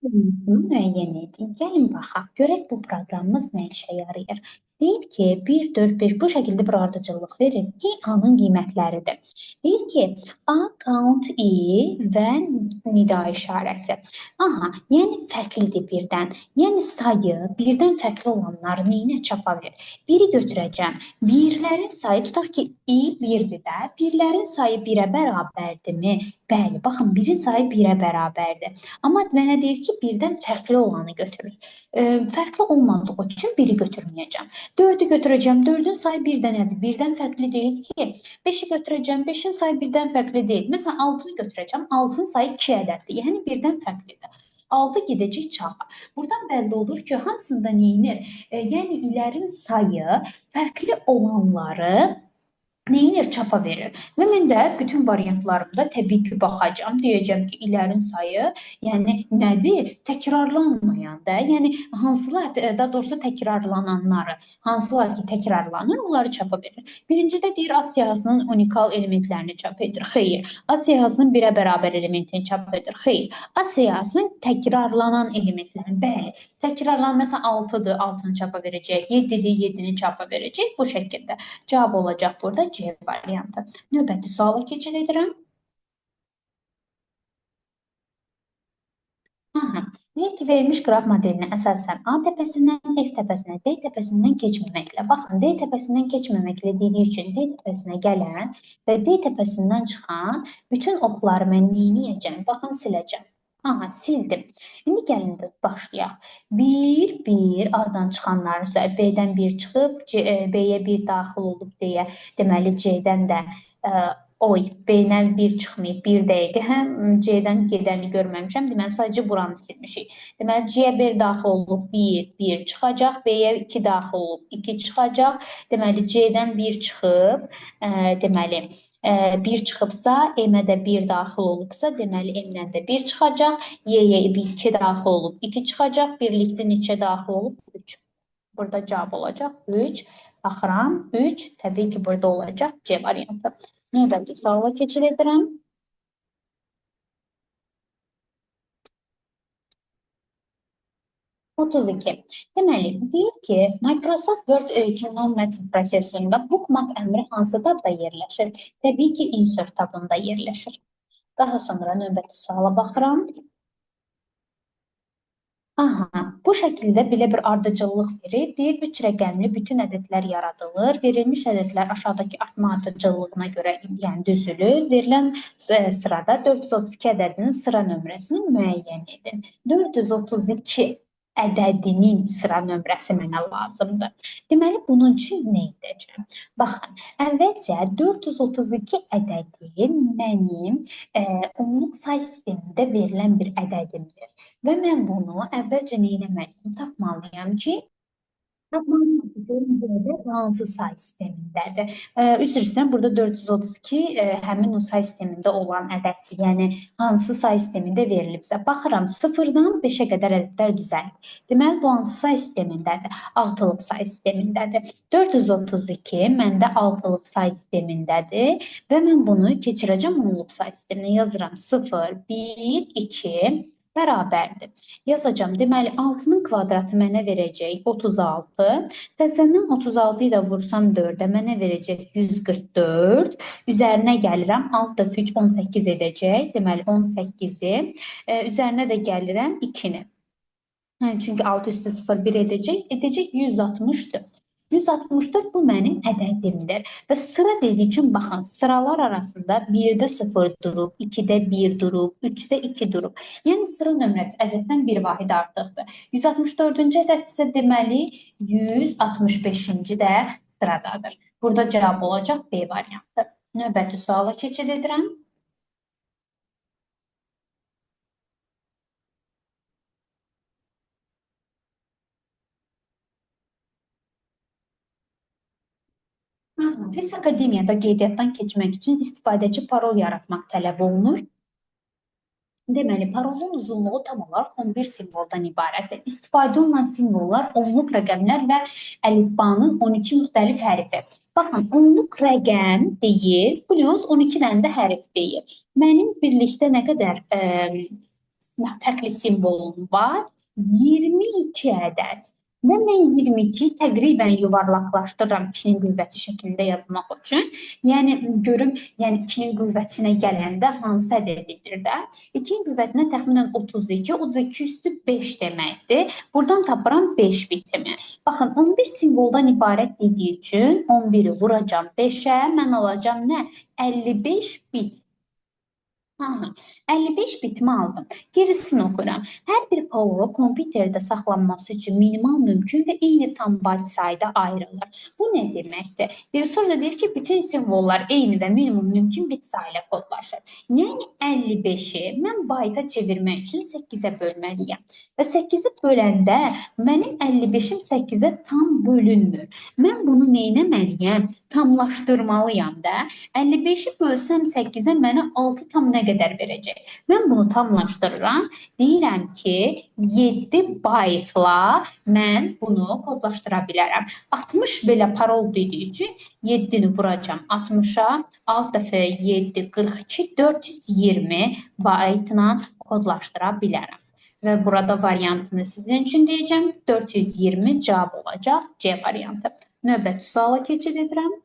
Bunu müəyyən edin. Gəlin baxaq, görək bu proqramımız nə işə yarayır. Deyir ki, 1, 4, 5 bu şəkildə bir ardıcıllıq verir. I A-nın qiymətləridir. Deyir ki, A count I və nida işarəsi. Aha, yəni fərqlidir birdən. Yəni sayı birdən fərqli olanları neyinə çapa verir? Biri götürəcəm. Birlərin sayı, tutaq ki, I 1-dir də. Birlərin sayı 1-ə bərabərdirmi? Bəli, baxın, birin sayı 1-ə bərabərdir. Amma mənə deyir ki, birdən fərqli olanı götürür. Fərqli olmadığı üçün biri götürməyəcəm. 4-ü götürəcəm. 4-ün sayı bir dənədir. Birdən fərqli deyil ki. 5-i götürəcəm. 5-in sayı birdən fərqli deyil. Məsələn, 6-nı götürəcəm. 6-nın sayı 2 ədəddir. Yəni birdən fərqlidir. 6 gedəcək çağa. Buradan bəlli olur ki, hansında neyinir? Yəni ilərin sayı fərqli olanları Neyinir? Çapa verir. Və mən də bütün variantlarımda təbii ki, baxacağam. Deyəcəm ki, illərin sayı, yəni nədir? Təkrarlanmayan da, yəni hansılar, daha doğrusu təkrarlananları, hansılar ki, təkrarlanır, onları çapa verir. Birincidə deyir, ad siyahısının unikal elementlərini çap edir. Xeyr. Ad siyahısının birə bərabər elementini çap edir. Xeyr. Ad siyahısının təkrarlanan elementlərini, bəli. Təkrarlanan, məsələn, 6-dır, 6-nı çapa verəcək, 7-dir, 7-ni çapa verəcək. Bu şəkildə cavab olacaq burada C variantı. Növbəti suala keçid edirəm. Aha. Deyir ki, verilmiş qraf modelinə əsasən A təpəsindən F təpəsinə, D təpəsindən keçməməklə. Baxın, D təpəsindən keçməməklə dediyi üçün D təpəsinə gələn və D təpəsindən çıxan bütün oxları mən neyniyəcəm? Baxın, siləcəm. Aha, sildim. İndi gəlin də başlayaq. 1, 1, A-dan çıxanların sayı, B-dən 1 çıxıb, B-yə 1 daxil olub deyə, deməli C-dən də oy, B-dən 1 çıxmayıb, 1 dəqiqə, həm C-dən gedəni görməmişəm, deməli sadəcə buranı silmişik. Deməli C-yə 1 daxil olub, 1, 1 çıxacaq, B-yə 2 daxil olub, 2 çıxacaq, deməli C-dən 1 çıxıb, deməli 1 çıxıbsa, M-ə də 1 daxil olubsa, deməli M-dən də 1 çıxacaq, Y-yə 2 daxil olub, 2 çıxacaq, birlikdə neçə daxil olub? 3. Burada cavab olacaq 3. Baxıram, 3, təbii ki, burada olacaq C variantı. Növbəti suala keçid edirəm. 32. Deməli, deyir ki, Microsoft Word 2010 mətn prosessorunda bookmark əmri hansı tabda yerləşir? Təbii ki, insert tabında yerləşir. Daha sonra növbəti suala baxıram. Aha, bu şəkildə belə bir ardıcıllıq verib. Deyir, 3 rəqəmli bütün ədədlər yaradılır. Verilmiş ədədlər aşağıdakı artma ardıcıllığına görə, yəni düzülür. Verilən sırada 432 ədədinin sıra nömrəsini müəyyən edin. 432 ədədinin sıra nömrəsi mənə lazımdır. Deməli, bunun üçün nə edəcəm? Baxın, əvvəlcə 432 ədədi mənim onluq say sistemində verilən bir ədədimdir. Və mən bunu əvvəlcə nə etməliyəm? Tapmalıyam ki, bu ədəd hansı say sistemindədir? Üzr istəyirəm, burada 432 həmin o say sistemində olan ədəddir. Yəni, hansı say sistemində verilibsə. Baxıram, 0-dan 5-ə qədər ədədlər düzəlib. Deməli, bu hansı say sistemindədir? 6-lıq say sistemindədir. 432 məndə 6-lıq say sistemindədir və mən bunu keçirəcəm 10-luq say sisteminə. Yazıram 0, 1, 2 bərabərdir. Yazacağım. Deməli, 6-nın kvadratı mənə verəcək 36. Təzədən 36-yı da vursam 4-ə mənə verəcək 144. Üzərinə gəlirəm. 6 dəfə 3, 18 edəcək. Deməli, 18-i. Üzərinə də gəlirəm 2-ni. Çünki 6 üstə 0, 1 edəcək. Edəcək 164. 164 bu mənim ədədimdir. Və sıra dediyi üçün baxın, sıralar arasında 1-də 0 durub, 2-də 1 durub, 3-də 2 durub. Yəni sıra nömrəsi ədəddən bir vahid artıqdır. 164-cü ədəd isə deməli 165-ci də sıradadır. Burada cavab olacaq B variantı. Növbəti suala keçid edirəm. FES Akademiyada qeydiyyatdan keçmək üçün istifadəçi parol yaratmaq tələb olunur. Deməli, parolun uzunluğu tam olaraq 11 simvoldan ibarətdir. İstifadə olunan simvollar onluq rəqəmlər və əlifbanın 12 müxtəlif hərfi. Baxın, onluq rəqəm deyir, plus 12 dənə də hərf deyir. Mənim birlikdə nə qədər fərqli simvolum var? 22 ədəd. Və mən 22 təqribən yuvarlaqlaşdırıram 2-nin qüvvəti şəklində yazmaq üçün. Yəni, görüm, yəni 2-nin qüvvətinə gələndə hansı ədədidir də? 2-nin qüvvətinə təxminən 32, o da 2 üstü 5 deməkdir. Buradan tapıram 5 bitimi. Baxın, 11 simvoldan ibarət dediyi üçün 11-i vuracam 5-ə, mən alacam nə? 55 bit. Aha, 55 bitimi aldım. Gerisini oxuyuram. Hər bir parolu kompüterdə saxlanması üçün minimal mümkün və eyni tam bayt sayda ayrılır. Bu nə deməkdir? Bir sonra deyir ki, bütün simvollar eyni və minimum mümkün bit sayı ilə kodlaşır. Yəni 55-i mən bayta çevirmək üçün 8-ə bölməliyəm. Və 8-i böləndə mənim 55-im 8-ə tam bölünmür. Mən bunu nə etməliyəm? Tamlaşdırmalıyam da. 55-i bölsəm 8-ə mənə 6 tam nə qədər verəcək? Mən bunu tamlaşdırıram. Deyirəm ki, 7 baytla mən bunu kodlaşdıra bilərəm. 60 belə parol dediyi üçün 7-ni vuracam 60-a, 6 dəfə 7, 42, 420 baytla kodlaşdıra bilərəm. Və burada variantını sizin üçün deyəcəm. 420 cavab olacaq C variantı. Növbəti suala keçid edirəm.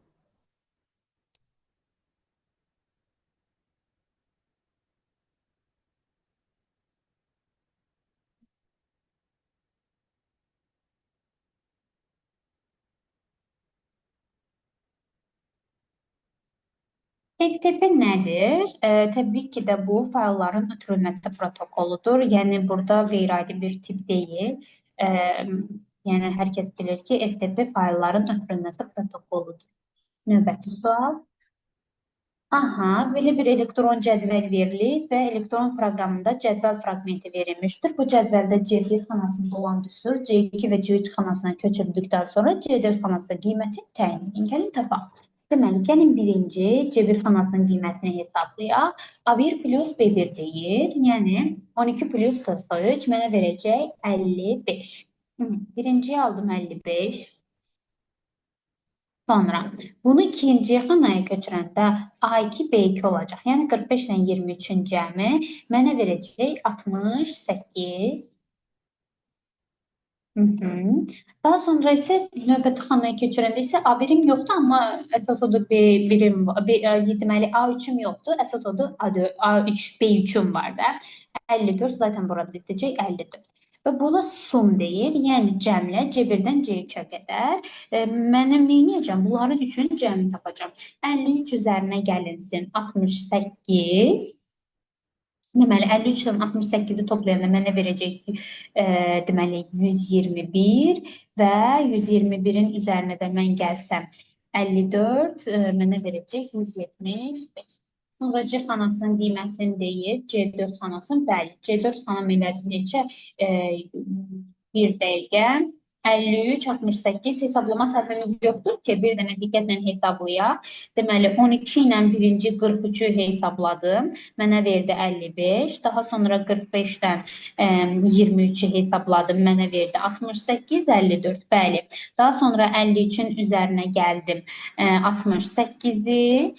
FTP nədir? Təbii ki də bu faylların ötürülməsi protokoludur. Yəni burada qeyri-adi bir tip deyil. Yəni hər kəs bilir ki, FTP faylların ötürülməsi protokoludur. Növbəti sual. Aha, belə bir elektron cədvəl verilib və elektron proqramında cədvəl fraqmenti verilmişdir. Bu cədvəldə C1 xanasında olan düstur C2 və C3 xanasına köçürüldükdən sonra C4 xanası qiyməti təyin edin. Gəlin tapaq. Deməli, gəlin birinci C1 xanasının qiymətini hesablayaq. A1 plus B1 deyir. Yəni 12 plus 43 mənə verəcək 55. Birinciyi aldım 55. Sonra bunu ikinci xanaya köçürəndə A2, B2 olacaq. Yəni 45 ilə 23-ün cəmi mənə verəcək 68. Daha sonra isə növbəti xanaya keçirəndə isə A1-im yoxdur, amma əsas odur B1-im, deməli A3-üm yoxdur, əsas odur A3, B3-üm var da. 54 zaten burada bitəcək 54. Və buna sum deyir, yəni cəmlə C1-dən C3-ə qədər. Mənim nə edəcəm? Bunların üçünün cəmini tapacağam. 53 üzərinə gəlinsin 68. Deməli, 53 ilə 68-i toplayanda mənə verəcək deməli, 121 və 121-in üzərinə də mən gəlsəm 54 mənə verəcək 175. Sonra C xanasının qiymətini deyir, C4 xanasının, bəli, C4 xanam elədi neçə? Bir dəqiqə. 53, 68 hesablama səhvimiz yoxdur ki, bir dənə diqqətlə hesablayaq. Deməli, 12 ilə birinci 43-ü hesabladım. Mənə verdi 55. Daha sonra 45-dən 23-ü hesabladım. Mənə verdi 68, 54. Bəli. Daha sonra 53-ün üzərinə gəldim. 68-i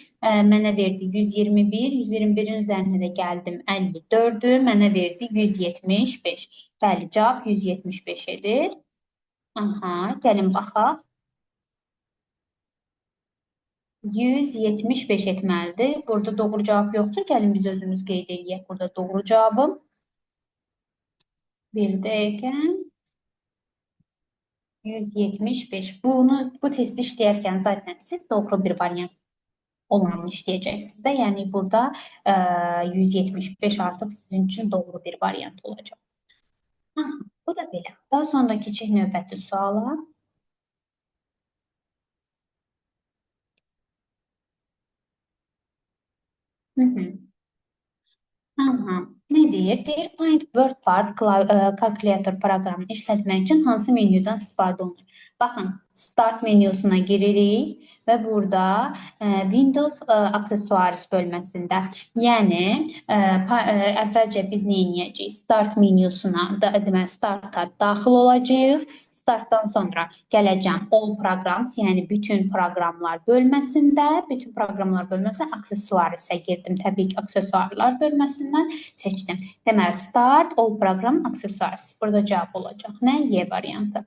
mənə verdi 121. 121-in üzərinə də gəldim 54-ü. Mənə verdi 175. Bəli, cavab 175 edir. Aha, gəlin baxaq. 175 etməlidir. Burada doğru cavab yoxdur. Gəlin biz özümüz qeyd eləyək burada doğru cavabı. Bir dəqiqə. 175. Bu testi işləyərkən zaten siz doğru bir variant olanını işləyəcəksiniz də. Yəni burada 175 artıq sizin üçün doğru bir variant olacaq. Aha, bu da belə. Daha sonra keçək növbəti suala. Aha. Nə deyir? Deyir, Find WordPart Calculator proqramını işlətmək üçün hansı menyudan istifadə olunur? Baxın, Start menyusuna giririk və burada Windows Accessoires bölməsində, yəni əvvəlcə biz nə edəcəyik? Start menyusuna, deməli Starta daxil olacağıq. Startdan sonra gələcəm All Programs, yəni bütün proqramlar bölməsində, bütün proqramlar bölməsində Accessoires-ə girdim. Təbii ki, aksesuarlar bölməsindən seçdim. Deməli, Start, All Program, Accessoires. Burada cavab olacaq. Nə? Y variantı.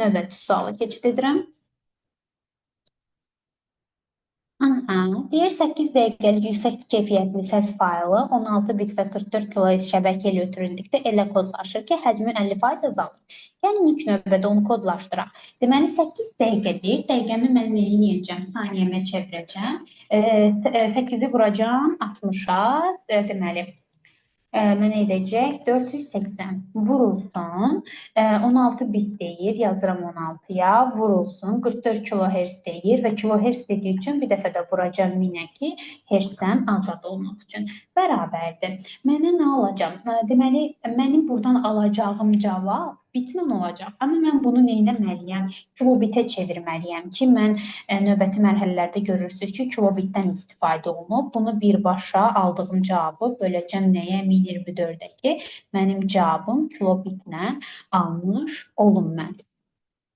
Növbəti suala keçid edirəm. Aha, Deyir 8 dəqiqəlik yüksək keyfiyyətli səs faylı 16 bit və 44 kHz şəbəkə ilə ötürüldükdə elə kodlaşır ki, həcmi 50% azalır. Gəlin ilk növbədə onu kodlaşdıraq. Deməli 8 dəqiqə deyir. Dəqiqəmi mən nə edəcəm? Saniyəmə çevirəcəm. 8-i vuracağam 60-a. Deməli, mənə edəcək 480 vurulsun. 16 bit deyir, yazıram 16-ya, vurulsun. 44 kHz deyir və kilohertz dediyi üçün bir dəfə də vuracam 1000-ə ki, hertzdən azad olmaq üçün. Bərabərdir. Mənə nə alacam? Deməli, mənim buradan alacağım cavab bitlə olacaq. Amma mən bunu nə etməliyəm? Kilobitə çevirməliyəm ki, mən növbəti mərhələlərdə görürsünüz ki, kilobitdən istifadə olunub. Bunu birbaşa aldığım cavabı böləcəm nəyə? 1024-ə ki, mənim cavabım kilobitlə almış olum mən.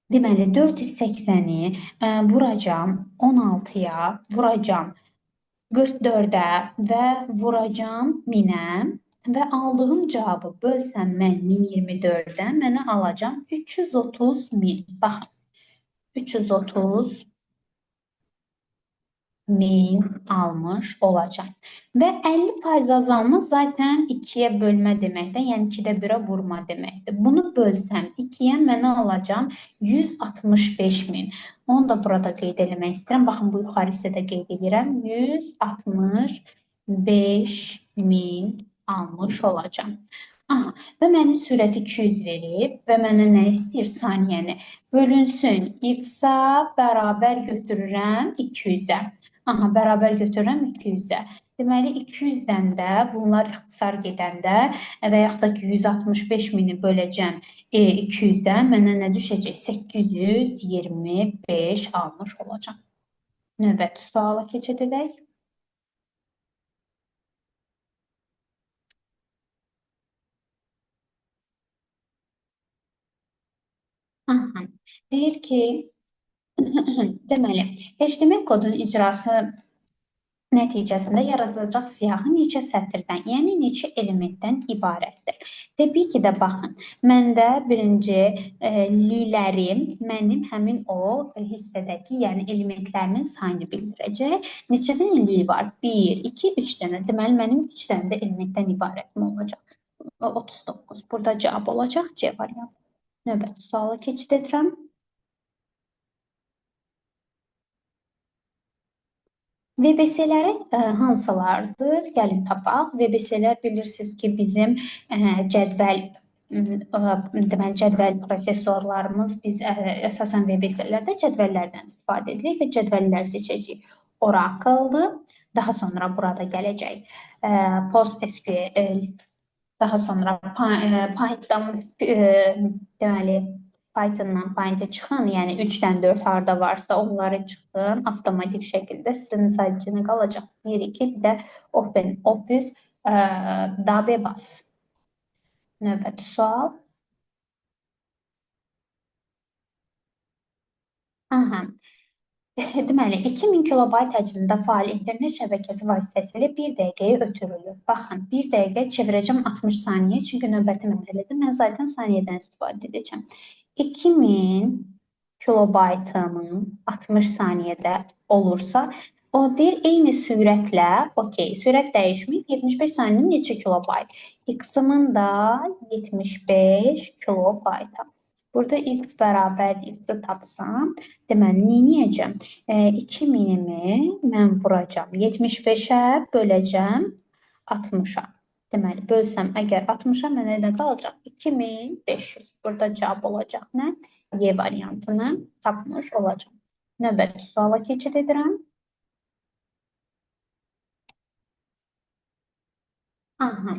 Deməli, 480-i vuracam 16-ya, vuracam 44-ə və vuracam 1000-ə. Və aldığım cavabı bölsəm mən 1024-ə, mənə alacam 330 min. Baxın, 330 min almış olacam. Və 50% azalma zaten 2-yə bölmə deməkdir, yəni 2-də 1-ə vurma deməkdir. Bunu bölsəm 2-yə mənə alacam 165 min. Onu da burada qeyd eləmək istəyirəm. Baxın, bu yuxarı hissədə qeyd edirəm. 165 min almış olacağam. Aha, və mənim sürəti 200 verib və mənə nə istəyir saniyəni? Bölünsün x-a bərabər götürürəm 200-ə. Aha, bərabər götürürəm 200-ə. Deməli, 200-dən də bunlar ixtisar gedəndə və yaxud da ki, 165 mini böləcəm 200-dən mənə nə düşəcək? 825 almış olacağam. Növbəti suala keçid edək. Aha. Deyir ki, deməli, HTML kodunun icrası nəticəsində yaradılacaq siyahı neçə sətirdən, yəni neçə elementdən ibarətdir? Təbii ki də baxın, məndə birinci lilərim mənim həmin o hissədəki, yəni elementlərimin sayını bildirəcək. Neçə dənə li var? 1, 2, 3 dənə. Deməli, mənim 3 dənə də elementdən ibarətim olacaq. 39. Burada cavab olacaq C variantı. Növbəti suala keçid edirəm. VBS-ləri hansılardır? Gəlin tapaq. VBS-lər bilirsiniz ki, bizim cədvəl, deməli, cədvəl prosesorlarımız, biz əsasən VBS-lərdə cədvəllərdən istifadə edirik və cədvəllər seçəcəyik. Oracle-dır, daha sonra burada gələcək PostSQL, daha sonra Python, deməli, Pythondan Python'a çıxın, yəni 3-dən 4 harda varsa onları çıxın, avtomatik şəkildə sizin sadəcə nə qalacaq? 1, 2, bir də OpenOffice Database. Növbəti sual. Aha. Deməli, 2000 kilobayt həcmində faal internet şəbəkəsi vasitəsilə 1 dəqiqəyə ötürülür. Baxın, 1 dəqiqə çevirəcəm 60 saniyə, çünki növbəti mərhələdə mən zaten saniyədən istifadə edəcəm. 2000 kilobaytımın 60 saniyədə olursa, o deyir, eyni sürətlə, okey, sürət dəyişməyib, 75 saniyənin neçə kilobayt? X-ımın da 75 kilobayta. Burada x bərabər x-i tapsam, deməli, nə edəcəm? 2000-imi mən vuracam. 75-ə böləcəm 60-a. Deməli, bölsəm əgər 60-a mənə nə qalacaq? 2500. Burada cavab olacaq nə? Y variantını tapmış olacağam. Növbəti suala keçid edirəm. Aha.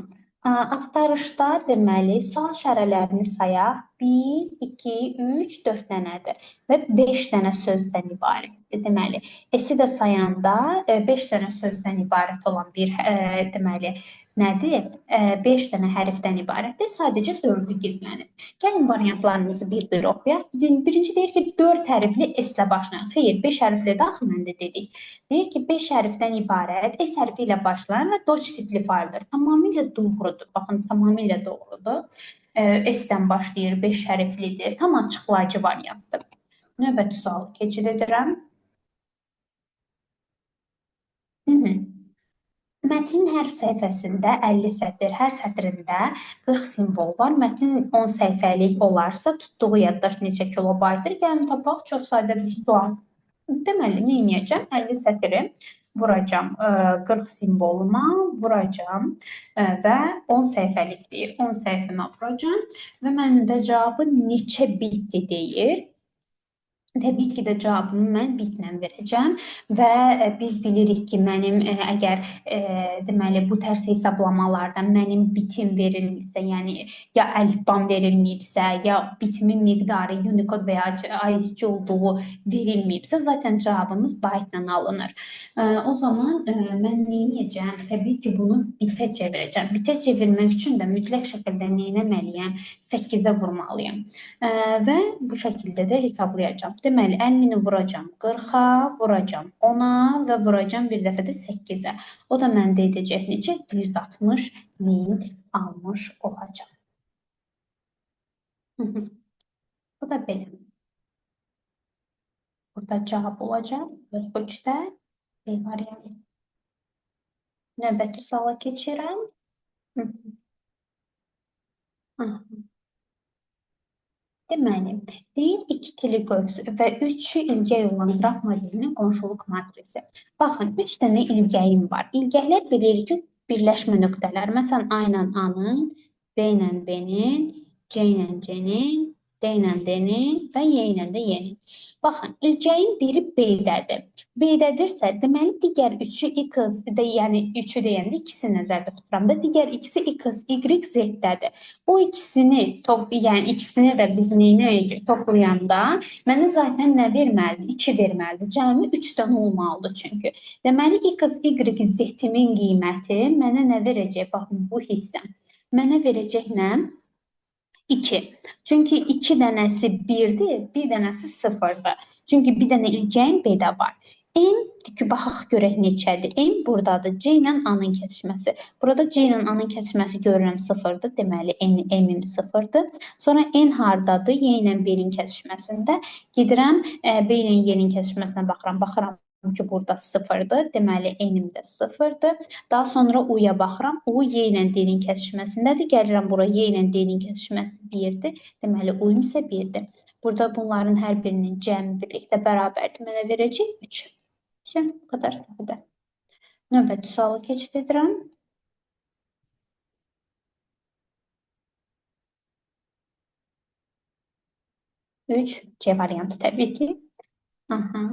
Axtarışda deməli, sual işarələrini sayaq. 1, 2, 3, 4 dənədir və 5 dənə sözdən ibarətdir. Deməli, S-i də sayanda 5 dənə sözdən ibarət olan bir, deməli, nədir? 5 dənə hərfdən ibarətdir. Sadəcə 4-ü gizlənir. Gəlin variantlarımızı bir-bir oxuyaq. Birinci deyir ki, 4 hərfli S ilə başlayan. Xeyr, 5 hərfli də axı mən də dedik. Deyir ki, 5 hərfdən ibarət S hərfi ilə başlayan və Doc tipli fayldır. Tamamilə doğrudur. Baxın, tamamilə doğrudur. S-dən başlayır, 5 hərflidir. Tam açıqlayıcı variantdır. Növbəti sualı keçid edirəm. Hı -hı. Mətnin hər səhifəsində 50 sətir, hər sətrində 40 simvol var. Mətn 10 səhifəlik olarsa, tutduğu yaddaş neçə kilobaytdır? Gəlin tapaq, çox sadə bir sual. Deməli, nə edəcəm? 50 sətri vuracam 40 simvoluma, vuracam və 10 səhifəlik deyir. 10 səhifəmə vuracam və mənim də cavabı neçə bitdi deyir. Təbii ki də cavabımı mən bitlə verəcəm və biz bilirik ki, mənim əgər deməli bu tərs hesablamalarda mənim bitim verilməyibsə, yəni ya əlifbam verilməyibsə, ya bitimin miqdarı Unicode və ya ASCII olduğu verilməyibsə, zaten cavabımız byte-la alınır. O zaman mən nə edəcəm? Təbii ki, bunu bitə çevirəcəm. Bitə çevirmək üçün də mütləq şəkildə nə etməliyəm? 8-ə vurmalıyam. Və bu şəkildə də hesablayacağam. Deməli, 50-ni vuracam 40-a, vuracam 10-a və vuracam bir dəfə də 8-ə. O da məndə edəcək neçə? 160 lint almış olacaq. Bu da belə. Burada cavab olacaq. 43-də B variantı. Növbəti suala keçirəm. Deməli, deyir 2 ikili qövs və 3-ü ilgək olan qraf modelinin qonşuluq matrisi. Baxın, 3 dənə ilgəyim var. İlgəklər bilirik ki, birləşmə nöqtələri. Məsələn, A ilə A-nın, B ilə B-nin, C ilə C-nin, D ilə D-nin və Y ilə də Y-nin. Baxın, ilgəyin biri B-dədir. B-dədirsə, deməli, digər üçü X, yəni üçü deyəndə ikisi nəzərdə tuturam da, digər ikisi X, Y, Z-dədir. O ikisini, yəni ikisini də biz nə edəcək toplayanda, mənə zaten nə verməlidir? 2 verməlidir. Cəmi 3-dən olmalıdır çünki. Deməli, X, Y, Z-imin qiyməti mənə nə verəcək? Baxın, bu hissə. Mənə verəcək nə? 2. Çünki 2 dənəsi 1-dir, bir dənəsi 0-dır. Çünki bir dənə ilgəyin B-də var. M, baxaq görək neçədir. M buradadır. C ilə A-nın kəsişməsi. Burada C ilə A-nın kəsişməsi görürəm 0-dır. Deməli, M-im 0-dır. Sonra N hardadır? Y ilə B-nin kəsişməsində. Gedirəm, B ilə Y-nin kəsişməsinə baxıram. Baxıram ki, burada 0-dır. Deməli, N-im də 0-dır. Daha sonra U-ya baxıram. U, Y ilə D-nin kəsişməsindədir. Gəlirəm bura, Y ilə D-nin kəsişməsi 1-dir. Deməli, U-im isə 1-dir. Burada bunların hər birinin cəmi birlikdə bərabərdir. Mənə verəcək 3. İşte, bu qədər sadə. Növbəti sualı keçid edirəm. 3, C variantı təbii ki. Aha.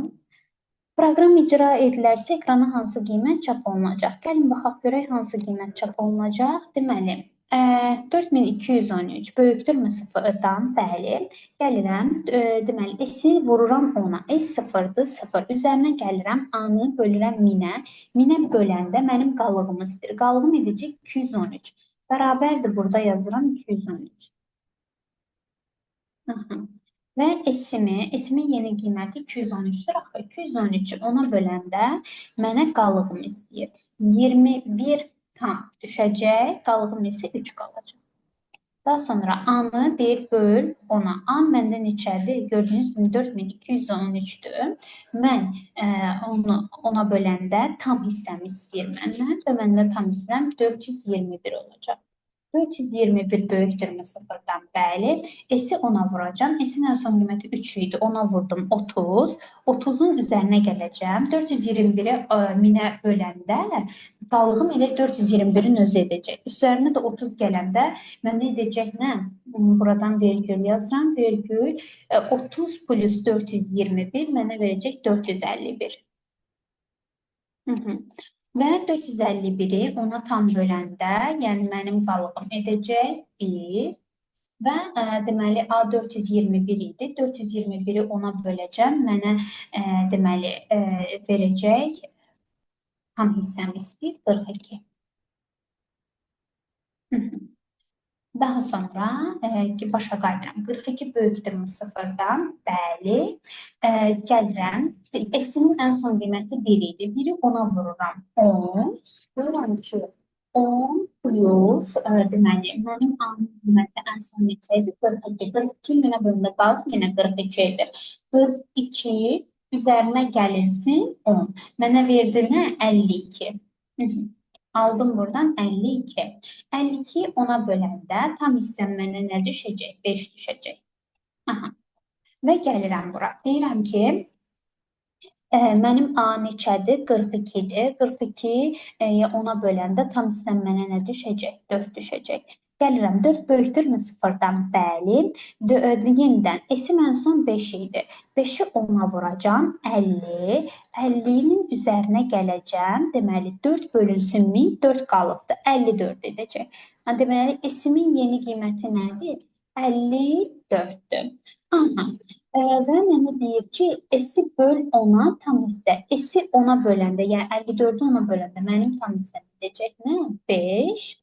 Proqram icra edilərsə, ekrana hansı qiymət çap olunacaq? Gəlin, baxaq görək hansı qiymət çap olunacaq. Deməli, 4213 böyükdürmü 0-dan? Bəli. Gəlirəm, deməli, S-i vururam 10-a. S 0-dır, 0. Üzərinə gəlirəm, A-nı bölürəm 1000-ə. 1000-ə böləndə mənim qalığımı istəyir. Qalığım edəcək 213. Bərabərdir, burada yazıram 213. Aha. Və S-imin yeni qiyməti 213-dür. Axı, 213-ü 10-a böləndə mənə qalığım istəyir. 21 tam düşəcək, qalığım isə 3 qalacaq. Daha sonra A-nı deyir böl 10-a. A məndə neçədir? Gördüyünüz kimi 4213-dür. Mən onu 10-a böləndə tam hissəmi istəyir məndən və məndə tam hissəm 421 olacaq. 421 böyükdürmü 0-dan? Bəli. S-i 10-a vuracağam. S-in ən son qiyməti 3 idi. 10-a vurdum 30. 30-un üzərinə gələcəm. 421-i 1000-ə böləndə qalığım elə 421-in özü edəcək. Üzərinə də 30 gələndə məndə edəcək nə? Buradan vergül yazıram. Vergül 30 plus 421 mənə verəcək 451. Və 451-i ona tam böləndə, yəni mənim qalığım edəcək 1 və deməli A 421 idi. 421-i ona böləcəm. Mənə deməli verəcək tam hissəmi istəyir 42. Daha sonra başa qayıdıram. 42 böyükdürmü 0-dan? Bəli. Gəlirəm. S-in ən son qiyməti 1 idi. 1-i 10-a vururam. 10. Görürəm ki, 10 plus, deməli, mənim A-nın qiyməti ən son neçə idi? 42. 42 minə bölündə qalır, yenə 42 edir. 42 Üzərinə gəlinsin 10. Mənə verdi nə? 52. Aldım buradan 52. 52 10-a böləndə tam hissəm mənə nə düşəcək? 5 düşəcək. Aha. Və gəlirəm bura. Deyirəm ki, mənim A neçədir? 42-dir. 42 10-a böləndə tam hissəm mənə nə düşəcək? 4 düşəcək. Gəlirəm, 4 böyükdürmü sıfırdan? Bəli. Yenidən, S-im ən son 5 idi. 5-i 10-a vuracam, 50. 50-nin üzərinə gələcəm. Deməli, 4 bölünsün 1000, 4 qalıbdır. 54 edəcək. Deməli, S-imin yeni qiyməti nədir? 54-dür. Aha. Və mənə deyir ki, S-i böl 10-a tam hissə. S-i 10-a böləndə, yəni 54-ü 10-a böləndə mənim tam hissəm edəcək nə? 5.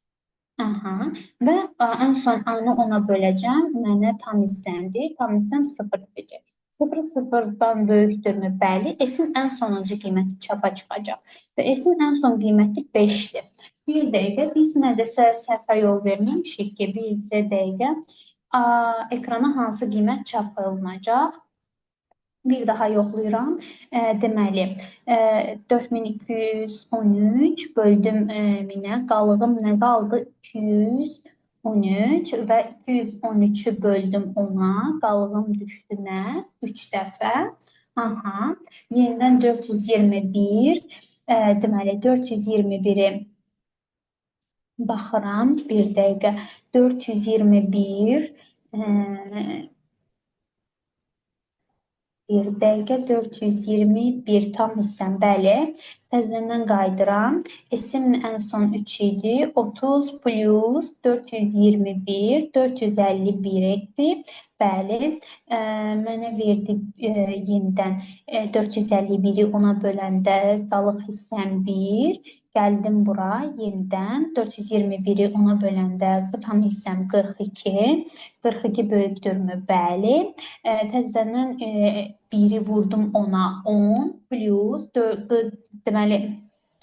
Aha. Və ən son A-nı 10-a böləcəm. Mənə tam hissəmdir. Tam hissəm 0 edəcək. 0 sıfırdan böyükdürmü? Bəli. S-in ən sonuncu qiyməti çapa çıxacaq. Və S-in ən son qiyməti 5-dir. Bir dəqiqə biz nədəsə səhvə yol verməmişik ki, bircə dəqiqə ekrana hansı qiymət çap olunacaq? Bir daha yoxlayıram. Deməli, 4213 böldüm 1000-ə. Qalığım nə qaldı? 213 və 213-ü böldüm 10-a. Qalığım düşdü nə? 3 dəfə. Aha. Yenidən 421. Deməli, 421-i baxıram. Bir dəqiqə. 421 bir dəqiqə 421 tam hissəm, bəli. Təzədən qayıdıram. S-im ən son 3 idi. 30 plus 421, 451 etdi. Bəli, mənə verdi yenidən 451-i 10-a böləndə qalıq hissəm 1. Gəldim bura yenidən 421-i 10-a böləndə tam hissəm 42. 42 böyükdürmü? Bəli. Təzədən 1-i vurdum 10-a 10 plus 4, deməli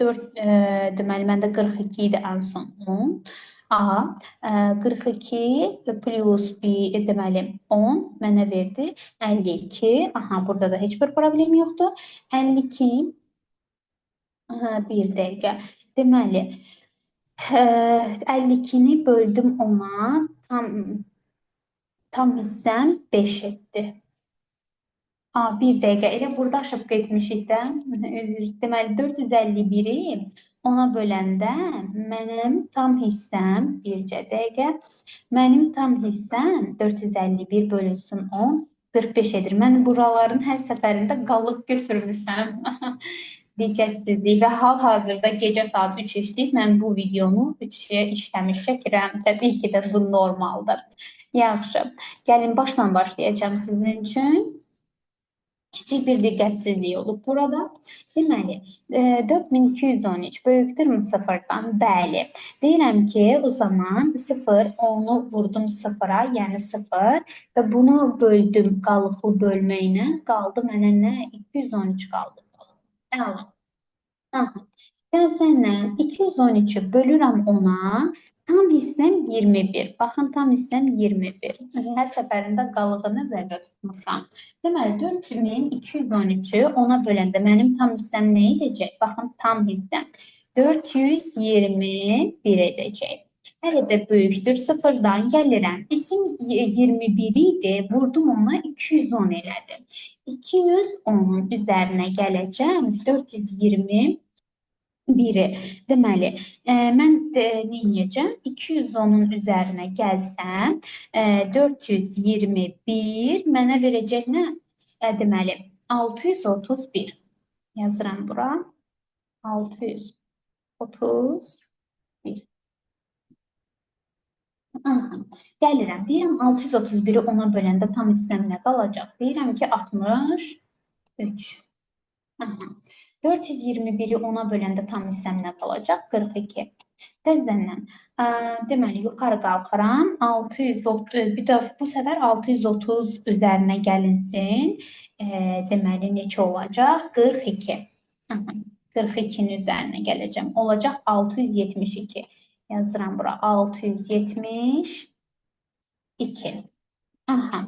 4, deməli məndə 42 idi ən son 10. A, 42 plus 1, deməli 10 mənə verdi 52. Aha, burada da heç bir problem yoxdur. 52, aha, bir dəqiqə. Deməli, 52-ni böldüm 10-a, tam hissəm 5 etdi. Bir dəqiqə, elə burada aşıb getmişik də. Üzr. Deməli, 451-i 10-a böləndə mənim tam hissəm, bircə dəqiqə, mənim tam hissəm 451 bölünsün 10, 45 edir. Mən buraların hər səfərində qalıb götürmüşəm. Diqqətsizlik və hal-hazırda gecə saat 3 işləyib. Mən bu videonu 3-yə işləmiş çəkirəm. Təbii ki də bu normaldır. Yaxşı, gəlin başla başlayacağım sizin üçün. Kiçik bir diqqətsizlik olub burada. Deməli, 4213 böyükdürmü sıfırdan? Bəli. Deyirəm ki, o zaman 0, 10-u vurdum 0-a, yəni 0 və bunu böldüm qalıqlı bölməklə. Qaldı mənə nə? 213 qaldı. Əla. Aha. Təzədən 213-ü bölürəm 10-a. Tam hissəm 21. Baxın, tam hissəm 21. Hər səfərində qalığı nəzərdə tutmuşam. Deməli, 4213-ü 10-a böləndə mənim tam hissəm nə edəcək? Baxın, tam hissəm 421 edəcək. Hələ də böyükdür. Sıfırdan gəlirəm. S-im 21 idi. Vurdum ona 210 elədi. 210-un üzərinə gələcəm. 421-i. Deməli, mən nə edəcəm? 210-un üzərinə gəlsəm, 421 mənə verəcək nə? Deməli, 631. Yazıram bura. 631. Aha. Gəlirəm. Deyirəm, 631-i 10-a böləndə tam hissəm nə qalacaq? Deyirəm ki, 63. Aha. 421-i 10-a böləndə tam hissəm nə qalacaq? 42. Təzədən, deməli, yuxarı qalxıram. 630, bir də bu səfər 630 üzərinə gəlinsin. Deməli, neçə olacaq? 42. Aha. 42-nin üzərinə gələcəm. Olacaq 672. Yazıram bura 672. Aha.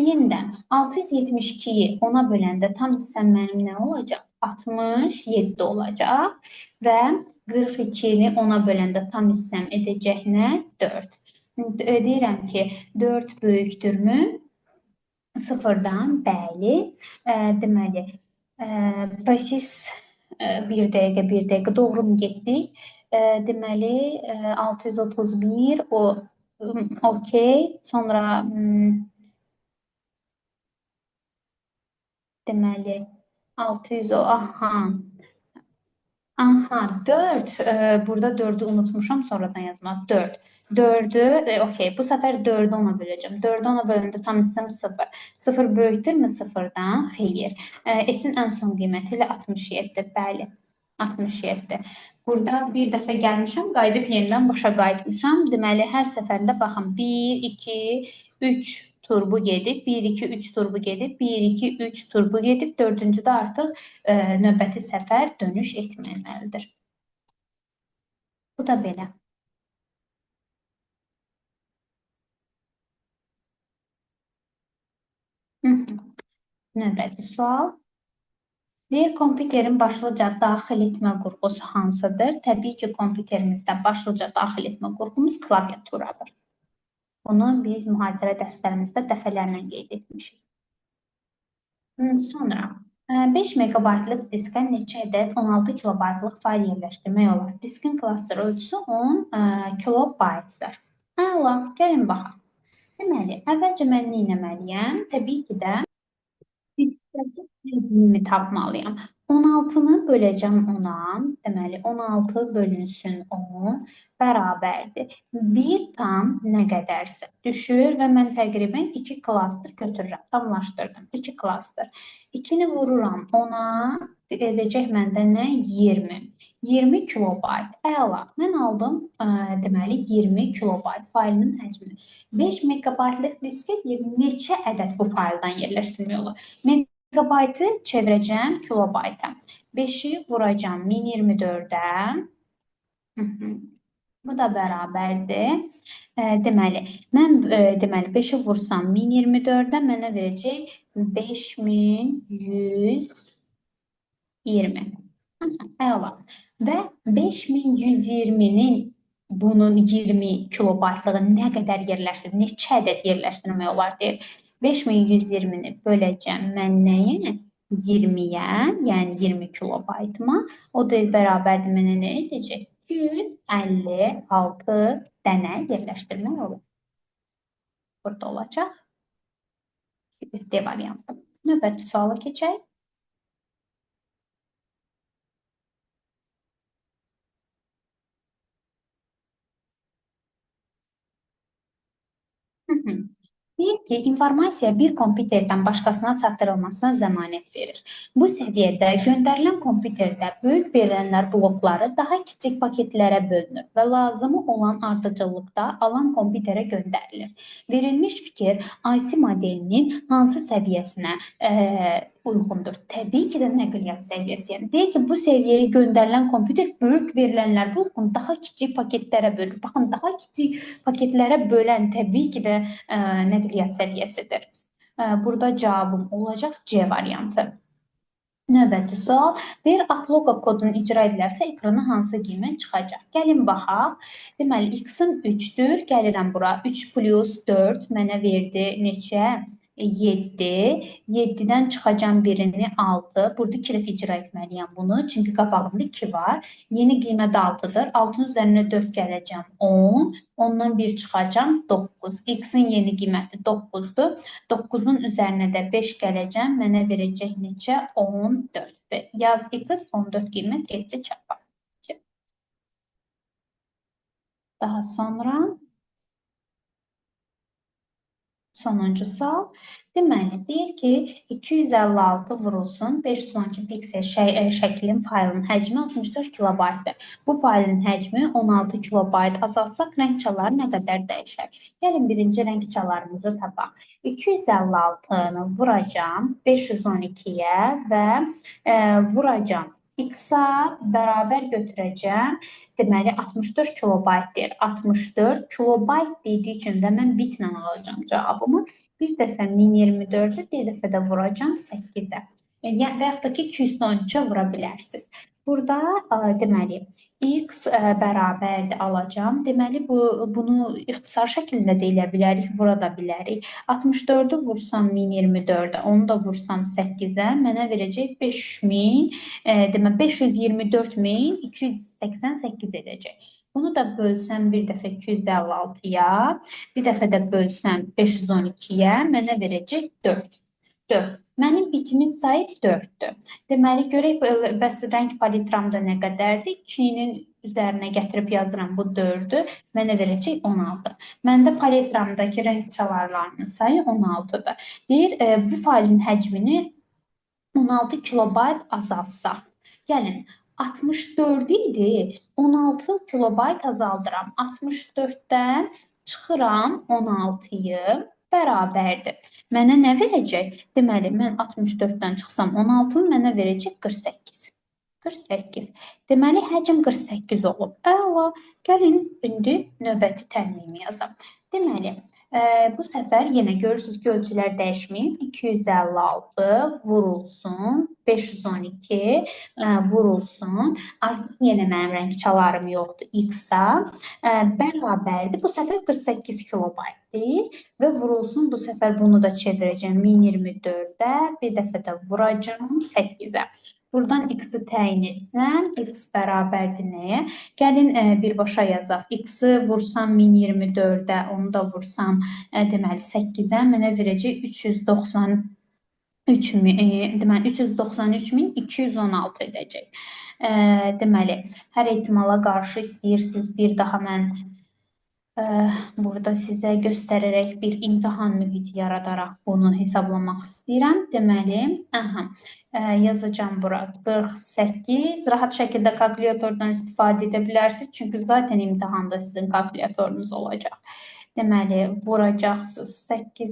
Yenidən 672-yi 10-a böləndə tam hissəm mənim nə olacaq? 67 olacaq və 42-ni 10-a böləndə tam hissəm edəcək nə? 4. Deyirəm ki, 4 böyükdürmü? 0-dan, bəli. Deməli, proses bir dəqiqə, bir dəqiqə doğru mu getdik? Deməli, 631, o, okey. Sonra, deməli, 600, aha. Aha, 4. Burada 4-ü unutmuşam, sonradan yazmaq. 4. 4-ü, okey, bu səfər 4-ü 10-a böləcəm. 4-ü 10-a böləndə tam hissəm 0. 0 böyükdürmü 0-dan? Xeyr. S-in ən son qiyməti ilə 67. Bəli, 67. Burada bir dəfə gəlmişəm, qayıdıb yenidən başa qayıtmışam. Deməli, hər səfərində baxın, 1, 2, 3 tur bu gedib, 1, 2, 3 tur bu gedib, 1, 2, 3 tur bu gedib, dördüncüdə artıq növbəti səfər dönüş etməməlidir. Bu da belə. Növbəti sual. Deyir, kompüterin başlıca daxil etmə qurğusu hansıdır? Təbii ki, kompüterimizdə başlıca daxil etmə qurğumuz klaviaturadır. Bunu biz mühazirə dərslərimizdə dəfələrlə qeyd etmişik. Sonra 5 megabaytlıq diskə neçə ədəd 16 kilobaytlıq fayl yerləşdirmək olar? Diskin klaster ölçüsü 10 kilobaytdır. Əla, gəlin baxaq. Deməli, əvvəlcə mən nə etməliyəm? Təbii ki də diskdəki həcmimi tapmalıyam. 16-nı böləcəm 10-a. Deməli, 16 bölünsün 10 bərabərdir. 1 tam nə qədərsə düşür və mən təqribən 2 klaster götürürəm. Tamlaşdırdım. 2 klaster. 2-ni vururam 10-a, edəcək məndə nə? 20. 20 kilobayt. Əla. Mən aldım, deməli, 20 kilobayt faylının həcmini. 5 megabaytlıq diskə neçə ədəd bu fayldan yerləşdirmək olar? Megabaytı çevirəcəm kilobayta. 5-i vuracam 1024-ə. Bu da bərabərdir. Deməli, mən 5-i vursam 1024-ə mənə verəcək 5120. Əla. Və 5120-nin bunun 20 kilobaytlığı nə qədər yerləşdirir, neçə ədəd yerləşdirmək olar deyir. 5120-ni böləcəm mən nəyə? 20-yə, yəni 20 kilobaytıma. O da bərabərdir mənə nə edəcək? 256 dənə yerləşdirmək olar. Burada olacaq. D variantı. Növbəti suala keçək. Deyir ki, informasiya bir kompüterdən başqasına çatdırılmasına zəmanət verir. Bu səviyyədə göndərilən kompüterdə böyük verilənlər blokları daha kiçik paketlərə bölünür və lazımı olan ardıcıllıqda alan kompüterə göndərilir. Verilmiş fikir IC modelinin hansı səviyyəsinə uyğundur? Təbii ki də nəqliyyat səviyyəsi. Yəni, deyir ki, bu səviyyəyə göndərilən kompüter böyük verilənlər blokunu daha kiçik paketlərə bölür. Baxın, daha kiçik paketlərə bölən təbii ki də nəqliyyat səviyyəsidir. Burada cavabım olacaq C variantı. Növbəti sual. Deyir, upload kodunu icra edilərsə ekrana hansı qiymət çıxacaq? Gəlin baxaq. Deməli, x-im 3-dür. Gəlirəm bura. 3 plus 4 mənə verdi neçə? 7. 7-dən çıxacam birini 6. Burada 2 dəfə icra etməliyəm bunu. Çünki qabağımda 2 var. Yeni qiymət 6-dır. 6-nın üzərinə 4 gələcəm 10. Ondan 1 çıxacam 9. X-in yeni qiyməti 9-dur. 9-un üzərinə də 5 gələcəm. Mənə verəcək neçə? 14. Və yaz X 14 qiymət getdi çapa. Daha sonra sonuncu sual. Deməli, deyir ki, 256 vurulsun 512 piksel şəklin faylının həcmi 64 kilobaytdır. Bu faylın həcmi 16 kilobayt azaltsaq rəng çaları nə qədər dəyişər? Gəlin, birinci rəng çalarımızı tapaq. 256-nı vuracam 512-yə və vuracam X-a bərabər götürəcəm. Deməli, 64 kilobayt deyir. 64 kilobayt dediyi üçün və mən bitlə alacağam cavabımı. Bir dəfə 1024-ü, bir dəfə də vuracağam 8-ə. Yəni, və yaxud da ki, 213-ə vura bilərsiniz. Burada deməli, x bərabərdir alacağam. Deməli, bunu ixtisar şəklində də elə bilərik, vura da bilərik. 64-ü vursam 1024-ə, onu da vursam 8-ə, mənə verəcək 5000, deməli, 524.288 edəcək. Bunu da bölsəm bir dəfə 256-ya, bir dəfə də bölsəm 512-yə, mənə verəcək 4. 4. Mənim bitimin sayı 4-dür. Deməli, görək, bəs rəng palitramda nə qədərdir? 2-nin üzərinə gətirib yazıram bu 4-ü, mənə verəcək 16. Məndə palitramdakı rəng çalarlarının sayı 16-dır. Deyir, bu faylin həcmini 16 kilobayt azaltsaq. Gəlin, 64 idi, 16 kilobayt azaldıram. 64-dən çıxıram 16-yı. Bərabərdir. Mənə nə verəcək? Deməli, mən 64-dən çıxsam 16-nı mənə verəcək 48. 48. Deməli, həcm 48 olub. Əla, gəlin indi növbəti tənliyimi yazam. Deməli, bu səfər yenə görürsünüz ki, ölçülər dəyişməyib. 256 vurulsun, 512 vurulsun. Artıq yenə mənim rəng çalarım yoxdur X-a. Bərabərdir. Bu səfər 48 kilobayt deyil və vurulsun. Bu səfər bunu da çevirəcəm 1024-ə, bir dəfə də vuracağam 8-ə. Buradan x-i təyin etsəm, x bərabərdir nəyə? Gəlin birbaşa yazaq. X-i vursam 1024-ə, onu da vursam, deməli 8-ə, mənə verəcək 393, deməli 393.216 edəcək. Deməli, hər ehtimala qarşı istəyirsiniz bir daha mən burada sizə göstərərək bir imtahan mühiti yaradaraq bunu hesablamaq istəyirəm. Deməli, aha, yazacağam bura 48. Rahat şəkildə kalkulyatordan istifadə edə bilərsiniz. Çünki zaten imtahanda sizin kalkulyatorunuz olacaq. Deməli, vuracaqsınız 8.